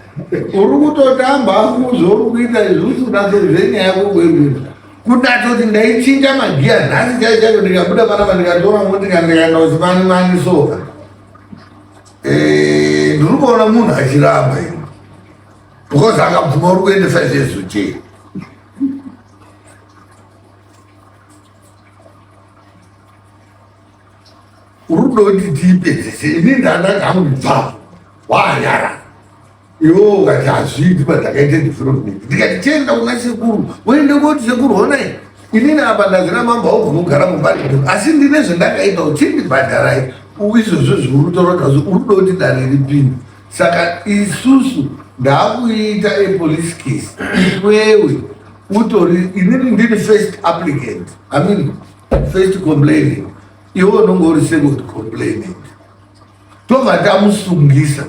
B: uri kutotamba zvauri kuita izvi usi kunatozvenyaya yako kweruza kunatoti ndaichinja magiya nhasi chai chacho ndikabuda panapa ndikatora motika ndikaenda kuchimani mani soka eh, ndiri kuona munhu achiramba iwe. Because akabvuma uri kuende 5 years ujeri. Uri kuda kuti tiipedzese ini ndandakangubva wanyara iwe ukati hazviiti pandakaita development ndikati chienda kuna sekuru woende koti sekuru honai inini apa ndazina mambo augona kugara mumba asi ndine zvandakaita uchindibhadharai izvozvo zviuri kutaura kuti uri kuda kuti dare ripinde saka isusu ndakuita apolice case iwewe utori inini ndiri first applicant i mean first complaining iwe unonge uri second complainant tobva tamusungisa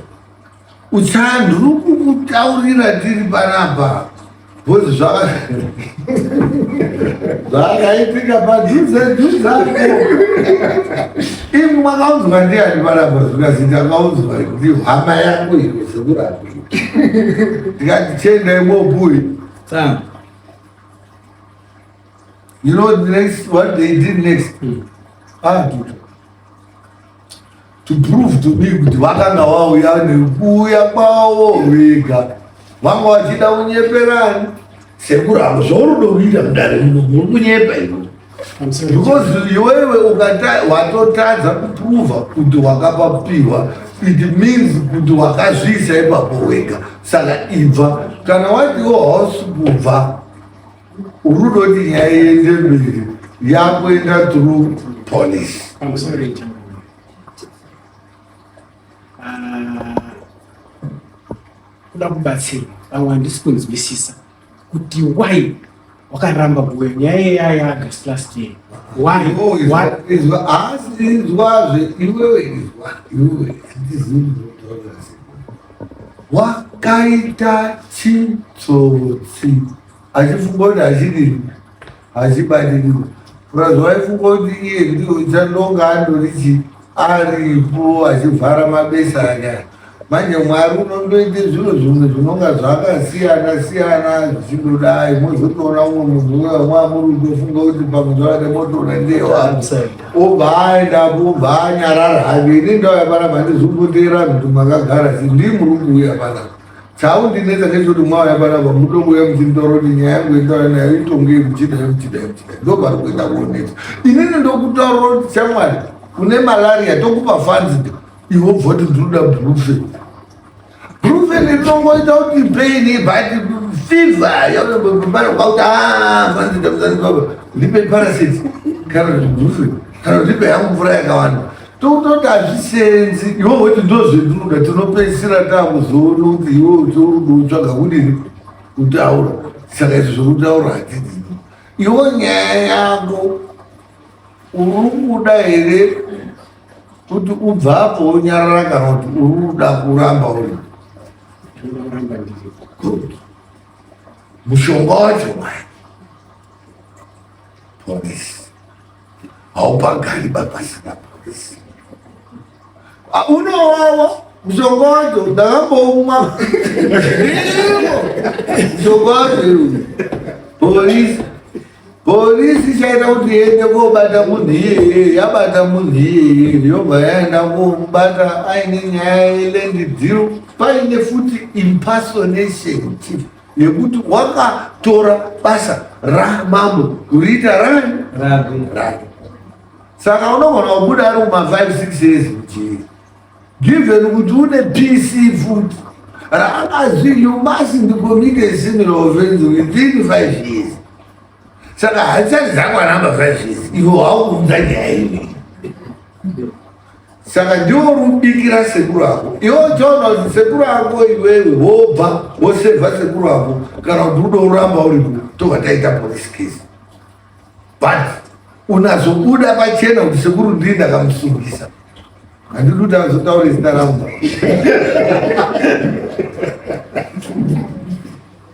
B: uchandiri kukutaurira tiri panapa bhozi zvakaitika padhuze dhuze apo imwe makaunzwa ndiani panapa zvikazi ndakaunzwa ndi hama yangu iwe sekurapi ndikati chiendai mobuyi you know the next what they did next ah tuta to prove to me kuti vakanga vauya nekuuya kwavo vega vanga vachida kunyeperani sekuru avo zvaunoda kuita mudare muno muri kunyepa iwe because iwewe watotadza kuprova kuti wakapapiwa it means kuti wakazviisa ipapo wega saka ibva kana watiwo hausi kubva uri kutoti nyaya iende mberi yakuenda through police.
A: Pamusoro ah, kuda kubatsirwa vamwe handisi kunzwisisa kuti why wakaramba kuuya nyaya iya yaAugust last year why
B: haasi inzwazve iwewe inzwa iwewe handizivi kutaura sei wakaita chitsotsi achifunga kuti hachidini hachibatiriko plus waifunga kuti iye ndiyo chandonga andori chi aripo achivhara mabesa ake aya manje mwari unondoite zviro zvimwe zvinonga zvakasiyana siyana zvichindodai mozotoona umwe munhu uya mwamuri kutofunga kuti pamwe zvakade motoona ndiye wangu obva aendapo obva anyarara hake ini ndauya panapa handizomboteera kuti makagara si ndii muri kuuya panapa chaundinetsa ngechekuti mwauya panapa mudonguya muchinditaura kuti nyaya yangu yendaura nayo itongei muchidai muchidai muchidai ndopari kuenda kuonetsa inini ndokutaura kuti shamwari une malaria tokupa fanzi iwe obva kuti ndinoda brufen Brufen inongoita kuti pain but fever yakuti ah, ndipe parasite kana kuti brufen kana kuti ndipe yangu mvura yakawanda tokutoti hazvisenzi iwe woti ndozvendinoda tinopedzisira takuzoona kuti iwe uti utsvaga kudini kutaura saka izvi zvokutaura hatidini iwe nyaya yako uri kuda here kuti ubvapo wonyarara kana kuti uri kuda kuramba uri good mushonga wacho wai polisi haupagari bapasina polisi ah, unowawa mushonga wacho ndakamboumwa mushonga wacho polisi Polisi ichaita kuti iende kobata munhu iyeye, yabata munhu iyeye yobva yaenda komubata aine nyaya yeland deal, paine futi impersonation chief yekuti wakatora basa ramambo kuriita rani rake. Saka unogona kubuda ari kuma 5 6 years mujeri given kuti une pc futi raakazi you must commit a similar offense within 5 years saka hadzisati dzakwanamba 5 years iwe wakuunza nyaya imwe saka ndiwo rubikira sekuru ako iwe uchaona kuti sekuru ako iwewe wobva wosevha sekuru ako kana kuti udo uramba uripo tobva taita police case but unazobuda pachena kuti sekuru ndii ndakamusungisa handidi kuti azotaure zita rangu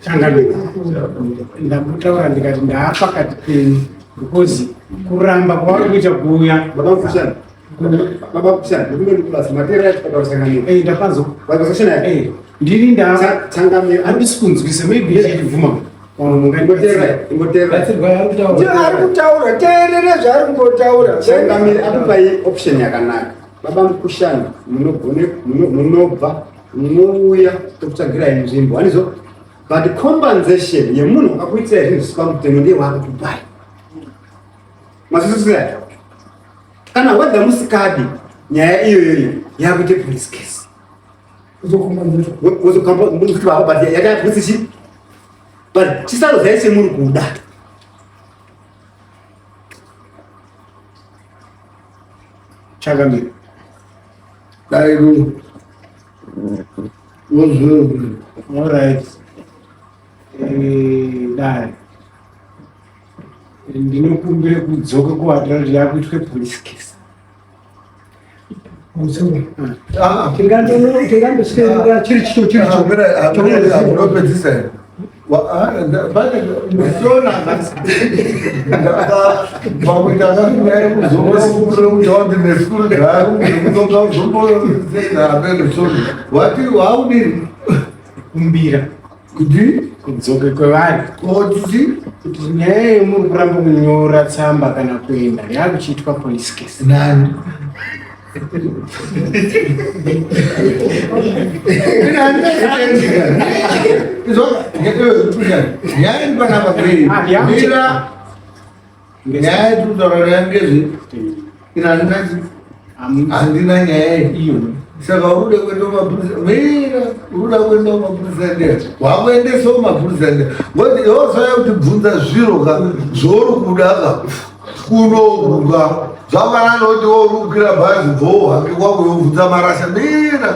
A: changamire ndambotaura ndikati ndaapakati penyu because kuramba kwavari kuita kuuya ndapanzwa ndini ndahandisi kunzwisa maybe ichibvuma
D: ari kutaura teerera zvaari kungotaura
F: changamire akupai option yakanaka baba mukushani munobva. Mouya tokutsvagirai nzvimbo, handizvo? But compensation yemunhu wakakuitirai zvinhu zvisiri pamutemo ndiye waakukupai. Mazwisisa? Kana whether musikadi nyaya iyoyoyo yakuite police case. But chisarudzai chemuri kuda.
A: Chakamira.
B: Dai
A: All right. Eh, dai. Ndinokumbira kudzoka kuadira kuti yakuitwe police case.
E: Tingandoswera chiri chicho chiri cho.
B: Unopedzisa here? Wati waudini
A: Kumbira
B: kuti
A: kudzoke kwevanhu
B: kotiti
A: kuti nyaya yemuri kuramba kunyora tsamba kana kuenda yakuchiitwa police case.
B: nani nyaya iri panapa mira nyaya yetiri yangezve ina handina nyaya
A: Iyo.
B: Saka uri kuda kuenda kumapurisa, mira, uri kuda kuenda kumapurisa ndiye wakuendesa kumapurisa ndiye ngokuti iwe usauya kutibvunza zviro ka zvauri kuda ka kunoku ka zvafanana nekuti iwe uri kukwira bhazi bvouhambi kwako yobvunza marasha. Mira,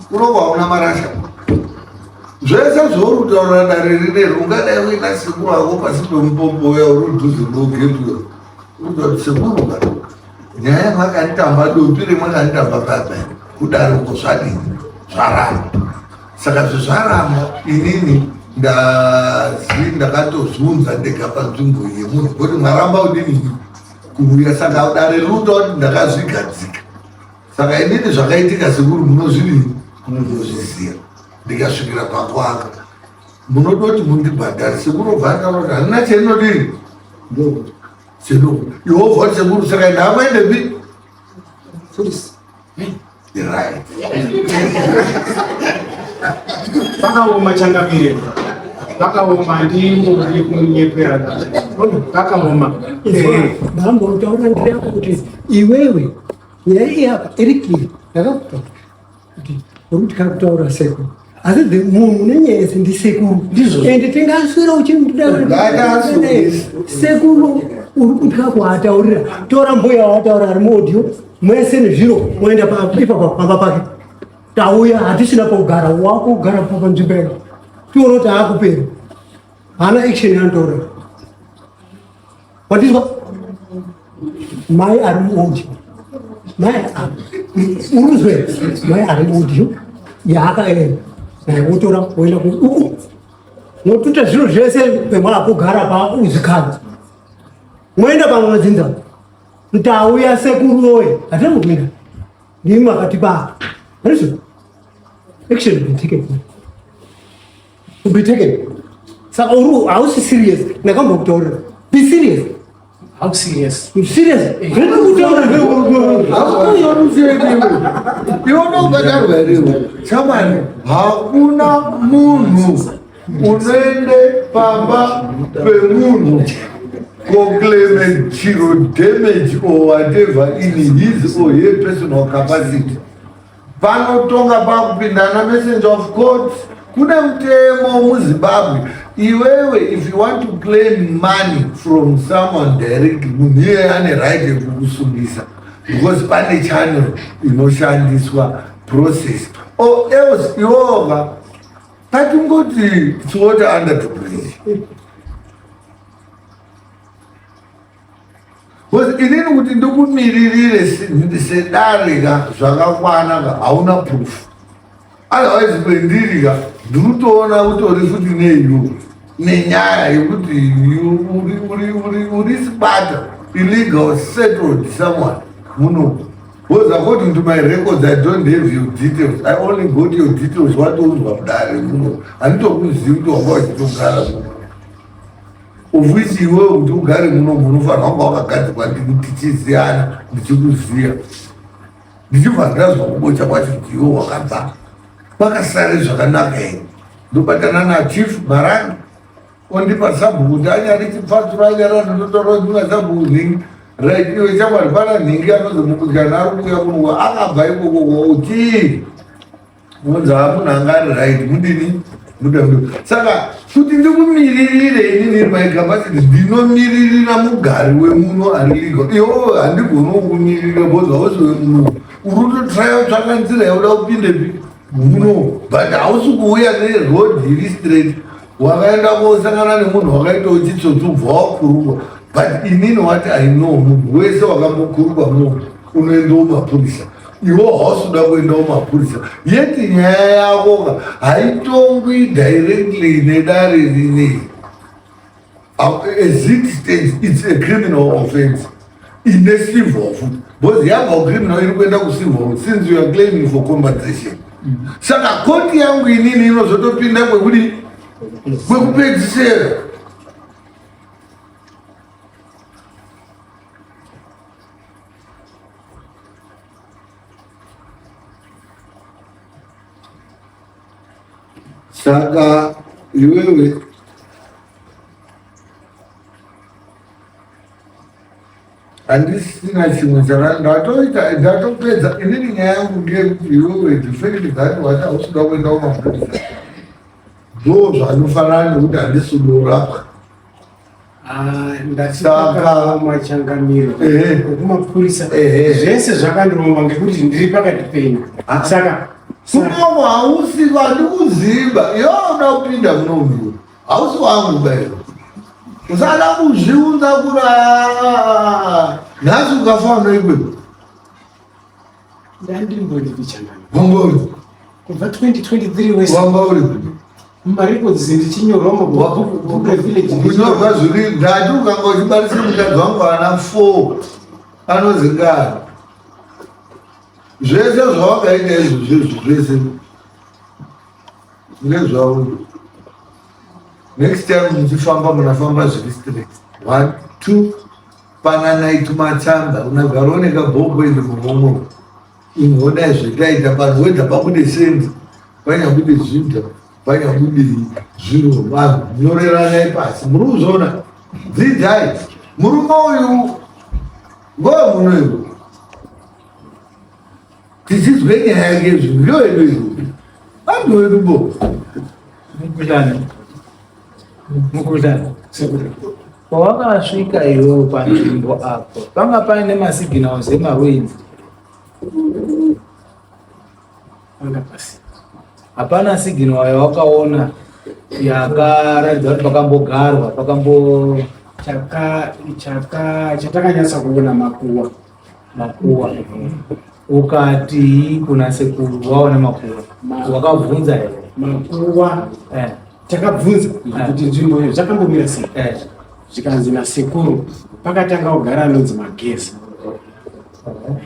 B: kunoku hauna marasha. Zvese zvauri kutaura dare rineri, ungadai uina sekuru ako pasi pemupombo uya uri kudhuze nogetuyo, uri sekuru ka, nyaya yemwakanditamba dopi remwakanditamba papa kudaro ko zvadini? Zvaramba. Saka zvezvaramba, inini ndazi ndakatozviunza ndega panzvimbo yemunhu kuti mwaramba kudini kuuya. Saka dare rinoita kuti ndakazvigadzika. Saka inini zvakaitika sekuru munozvidini? Munozviziva. Ndikasvikira pakwanga munodoti mundibhadhari, sekuru obva ataura kuti handina chendinodini chendo iwobva kuti sekuru saka ndakuendepi? Right.
A: Pakaoma changamire. Pakaoma, ndimuri kunyepera. Pakaoma.
E: Ndambotaura ndiri yako kuti iwewe nyaya iyi apa iri clear. Ndakakutaura kuti uri kuti kakutaura sekuru, asi the munhu nenyaya yese ndisekuru.
A: Ndizvo.
E: Ende tingaswera uchindida sekuru, uri kutya kuataurira. Tora mbuya wataura ari muaudio mwese nezviro, moenda ipapo pamba pake. Tauya, hatisina pokugara, wakugara panzvimbo yake, tione kuti aakupera haana action yanotaura. Wandizwa? Mai ari muaudio, mai uruzwe, mai ari muaudio yaakaenda naye, wotora woenda uku, motuta zviro zvese pemwaakugara pauzikadzi, moenda pamwe madzinza. Ntauya sekuru woye, hatina kumira, ndimi makatipa. Handizvo? Action will be taken, will be taken. Saka uri hausi serious. Ndakambokutaurira, be serious.
A: How serious?
E: Serious zviri kutaura.
B: Iwe unobhadharwa here iwe? Chamani, hakuna munhu unoende pamba pemunhu koclaim chiro, damage or whatever, in his or her personal capacity. Panotonga pakupindana messenger of court. Kune mutemo muZimbabwe. Iwewe, if you want to claim money from someone directly, munhu iyeye ane right yekukusungisa because pane channel inoshandiswa, process, or else iwoga patingoti it's water under the bridge. Because inini kuti ndikumiririre sedare ka zvakakwana ka, hauna proof. Otherwise kwendiri ka ndinotoona utori futi neiyo nenyaya yekuti uri squatter, illegal settled someone muno. Because according to my records, I don't have your details. I only got your details watounzwa mudare muno. Handitokuzivi kuti wanga uchitogara muno, of which iwewe kuti ugare muno munofanira kunga wakagadzikwa tichiziyana, ndichikuziya, ndichibva ndazwa kubocha kwacho kuti iwe wakabva. Pakasare zvakanaka here? Ndobatana nachief Marangi ondipa sabhuku kuti anyari chipfatsuro anyari anototaura kuti masabhuku nhingi right iwe shamwari pana nhingi anozi mukudyana ari kuuya kunowa akabva ikoko utii unonzi haa munhu anga ari right mudini muda saka kuti ndikumiririre inini my capacity ndinomiririra mugari wemuno ari legal iwo handigoni kukumiririra because hausi wemuno uri kutotraya kutsvaka nzira yauda kupindepi muno but hausi kuuya neroad iri straight wakaenda kosangana nemunhu wakaitawo chitsotsi ubva wakurukwa but inini what i know munhu wese wakambokurukwa muno unoendawo mapurisa iwo hausi kuda kuendawo mapurisa yeti nyaya yako haitongwi directly nedare rinei as it stands it's a criminal offense ine civil futi because yabva kucriminal iri kuenda kucivil since you are claiming for compensation saka koti yangu inini inozotopinda kwekudi kwekupedzisera Saka iwewe handisina chimwe chaka ndatoita ndatopedza inini nyaya yangu ndeyekuti iwewe the fact that wati hausi kuda kuenda kumapurisa ndo zvanofanana nekuti handisi kudorapwa
A: Ah, ndasaka changamiro kumapurisa zvese zvakandiroma ngekuti ndiri pakati penyu ah. saka
B: kunomo hausi vandikuziva iwe uda kupinda munomu hausi wangu bairo usada kuzviunza kura nhasi ukafa unoikwe
A: Ndandimbori changamire.
B: Wanga uri
A: kubva 2023 wese.
B: Wanga uri
A: marecords ndichinyorwa mubhuku village.
B: Kunyorwa zviri ndati ukanga uchibarisa mukadzi wangu ana 4 anozi ngani. Zvese zvawakaita izvo zvezvo zvese ndezvauri. Next time muchifamba munafamba zviri straight. 1 2 Pananai tumatsamba unagara une kabhobho ende muhomwe inhodai zvetaita pano wega pabude sendi panyabude zvidha panyabude zviro vanhu nyoreranai pasi muri kuzviona dzidzai murume uyu ngowemuno iwe tichizwe nyaya yake zvinhu ndoyedu iwe vanhu wedu bo
C: Mukutana. Mukutana. Pawakasvika iwewe panzvimbo apo panga paine masignals emaruins.
A: Panga pasi.
C: Hapana signal yawakaona yakaratidza kuti pakambogarwa pakambo
A: chaka chaka chatakanyatsa kuona makuwa
C: makuwa ukatii kuna sekuru waona makuwa wakabvunza here
A: makuwa
C: eh.
A: Takabvunza kuti nzvimbo iyo zvakambomira sei
C: eh.
A: Zvikanzi nasekuru pakatanga kugara anonzi mageza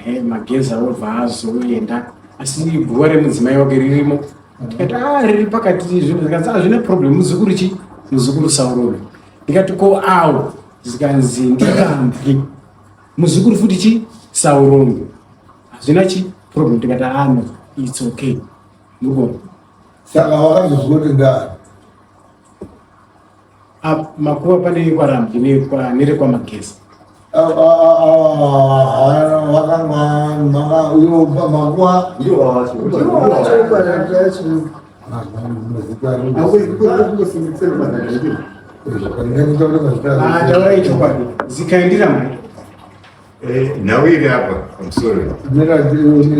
A: eh, mageza obva azoenda asi guva remudzimai wake ririmo tikati a ah, riri pakati zvinhu zvikanzi hazvina ah, problem muzukuru chi muzukuru saurove ndikati ko awo zvikanzi ndikambwi muzukuru futi chi saurombe hazvina chi problem tikati ano ah, its okay murikuona
B: saka wakazozwa kuti ndani
A: makuva pane kwarambwi nerekwamageza
B: makuva
A: taurai chokwadi zikaendira mai
G: eh, nhau iri apa pamusoro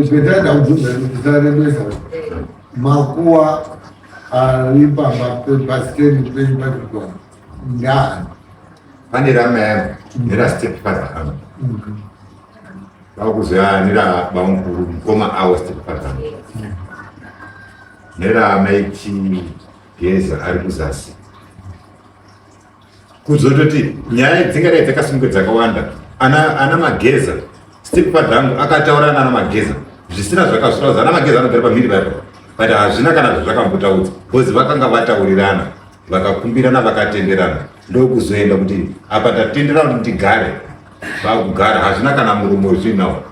B: petaida kubvunza tisarebesa makuwa ari pamba pasiteni penyu patikona ngani
G: pane ramai angu nerastep father angu vakuzoya nerabamukuru mukoma awo step father angu neramaiti geza ari kuzasi kuzototi nyaya dzingadai dzakasimuka dzakawanda ana, ana mageza step father angu akataura nana mageza zvisina zvakazvitaudza ana mageza anogara pamhiri paipa but hazvina kana zvazvakambotaudza bcause vakanga vataurirana vakakumbirana vakatenderana ndokuzoenda kuti apa tatenderana kuti tigare vakugara hazvina kana murumo zviinawo.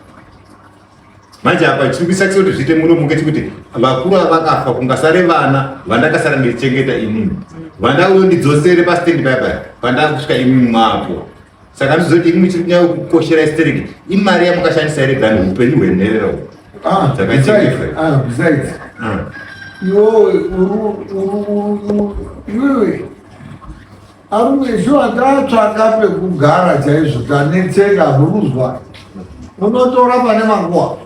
G: Manje apa chiri kuisakisa kuti zviite muno munge chikuti vakuru ava vakafa kungasare vana vandakasara ndichengeta inini. Vandauyo ndidzosere pastendi paya paya pandakusvika imimi mwapo. Saka ndizoti imimi chiri kunyanya kukoshera istereki imari yamakashandisa here than upenyu hwenherera uhu.
B: Ah,
G: Dzakachengetwa.
B: besides, ah, besides. Iwewe uri iwewe arume shuwa tatsvaka pekugara chaizvo, tanetseka buruzwa unotora pane makuwa.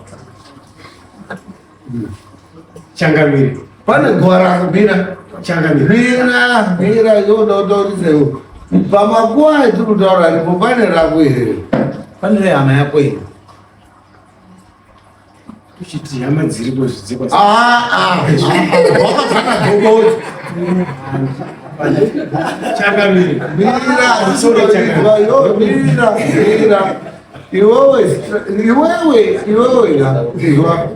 A: Changamire.
B: Pane guva rako, mira.
A: Changamire.
B: Mira, mira, yoda kutaurisewo pamakuwa etiri kutaura aripo, pane rako here?
C: Pane rehama yako here?
A: Kuchiti hama dziripo zvidzikwa.
B: Wakazana dhokoti.
A: Changamire.
B: Mira.
A: Sorry, changamire.
B: Yo, mira, mira, iwewe, iwewe, iwewe, izwa,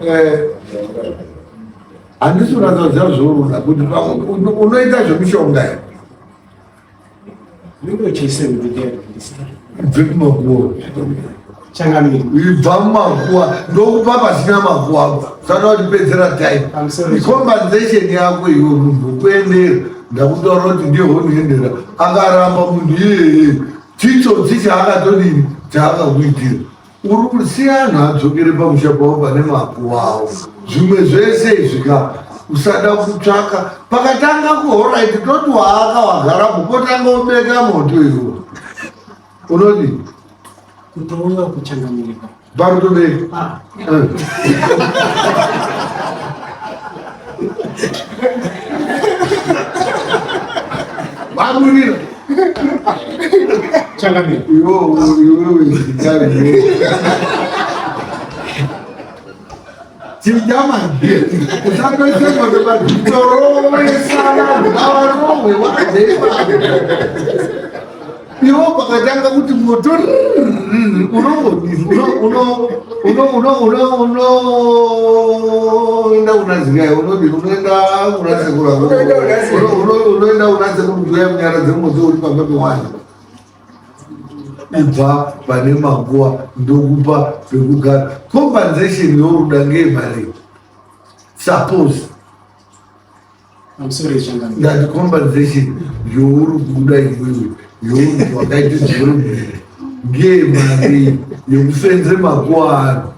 B: handisi kunatsoziva zvoruda kuti unoita zvemushonga here? Ibve kumakuwa.
A: Changamire.
B: Ibva mumakuwa, ndokupa pasina makuwa, usada kutipedzera time.
A: Pamusoro.
B: Compensation yako iwe, munhu kuendera, ndakutaura kuti ndiye unoendera, akaramba munhu iyeye, chitsotsi chaakatodini chaakakuitira. Uri kusiya anhu adzokere pamusha pavo pane makuwa avo. Zvimwe zvese izvika usada kutsvaka. Pakatanga kuhoraiti, toti waaka wagarapo, potanga ubeka moto, iwo unodii?
A: Kutouya kuchangamire.
B: Parutobeka.
A: Ah.
B: Vaburira.
A: Changamire.
B: Iwewe, iwewe, zitari chijamani, usatoise moto patorowesana, ngavarohwe wadzeipa iwo. Pakatanga kuti moto unongodini? Unoenda kuna zikai? Unodini? Unoenda kuna sekuru? Unoenda kuna sekuru kuti uya munyaradze moto uri pamba pewani? Ibva pane makuwa, ndokupa pekugara. Compensation yoruda ngeyemari, suppose.
A: Pamusoro, changamire.
B: Ngati compensation youri kuda iwewe, youri wakaita zveuri, ngeyemari yekufenze makuwa ano?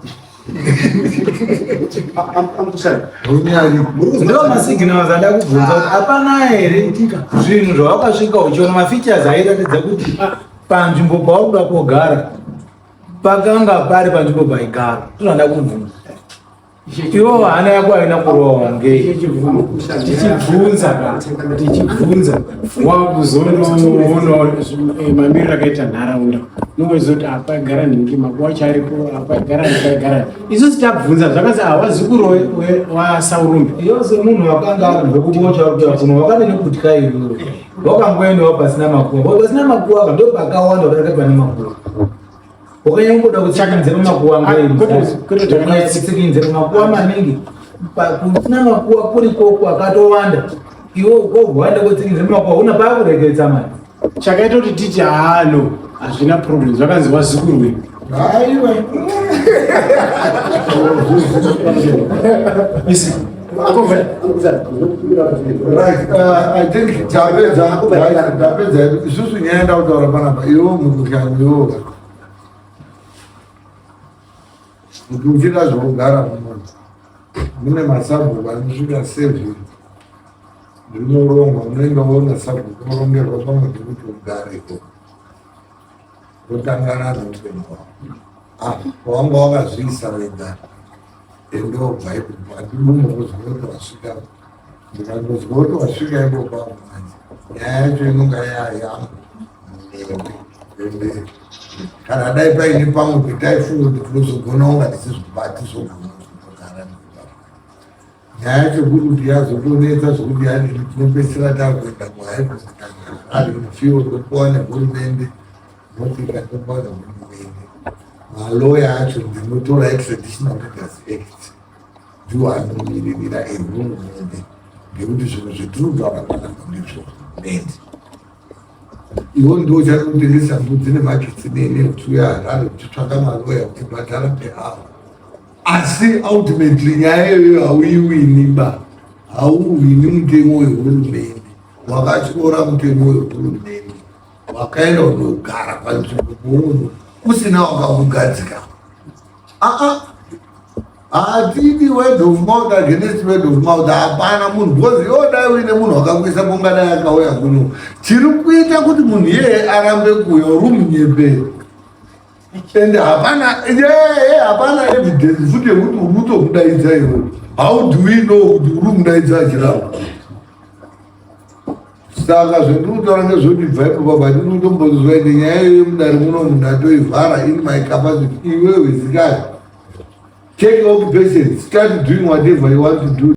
B: Unyari.
C: Ndo masignals ada kubvunza kuti hapana here zvinhu zvawakasvika uchiona, mafeatures airatidza kuti panzvimbo pawakuda kugara pakanga pari panzvimbo paigara. Ndozvanda kubvunza. Iwo hana yako haina kurohwa ngei?
A: Tichibvunza, tichibvunza, wakuzonoonawo mamiriro akaita nharaunda, nowezoti apa gara nhingi, makuwa charipo apa gara nhingi, isusu tabvunza zvakazi hawazukuru wasaurumbi.
C: Iyo semunhu wakanga ari kubocha kuya kuno, wakadini kutya iwewe? Wakangoendawo pasina makuwa, pasina makuwa ndo pakawanda kudarika pane makuwa. Wakanyangoda kutsikinze pamakuwa ngeitsikinze pamakuwa maningi? Kusina makuwa kuriko kwakatowanda, iwe ukogwanda kutsikinze pamakuwa una pakurekedza mani.
A: Chakaita kuti titi hano hazvina problem, zvakanzi wazukuru wedu.
B: Aiwa.
A: Isi.
B: Right, I think tapedza, tapedza isusu nyaya ndakutaura panapa. Iwo mukuhlani iwo, kuti uchida zvokugara muno, mune masabhuku anosvika 7, zvinorongwa, unoenda woona sabhuku, orongerwa pamwe pekuti ugareko, wotangana neupenyu hwako. Ah, wanga wakazviisa wega, endobva ipopo. Handinombozwa kuti wasvika, ndikangozwa kuti wasvika ipopo manje, nyaya yacho inonga yayangu newe. Ende kana dai paine pamwe petaifunga kuti tinozogona kunga tichizobati, zogona kugara nyaya yacho kuri kuti yazotonetsa zvokuti yadini, tinopedzisira takuenda kuhigh court, topuwa nehurumende, notika topuwa nehurumende. Maloya acho ndinotora eTraditional Leaders Act, ndiwo anomiririra ehurumende, ngekuti zvinhu zvetiri kutaura panapa ndezvehurumende. Iwo ndiwo uchada kutengesa mbudzi nemakitsi nene, uchiuya Harare uchitsvaka maloya, uchibhadhara peawa. Asi ultimately nyaya iyoyo hauiwini ba, hauwini mutemo wehurumende. Wakatyora mutemo wehurumende, wakaenda unogara panzvimbo pounhu usina wakakugadzika. Aa, hatidi word of mouth against word of mouth. Hapana munhu, because iwo dai uine munhu wakakuisa kungadai akauya kuno. Chiri kuita kuti munhu iyeye arambe kuuya, uri munyeperi, ende hapana ye hapana evidence futi yekuti uri kutomudaidza iwe. How do we know kuti uri kumudaidza achiramba? Saka zvendiri kutaura ngezvekuti bva ipo baba, ndiri kutombozwa ende nyaya iyoyo mudare muno, munhu atoivhara in my capacity. Iwewe zikati take occupation, start doing whatever you want to do.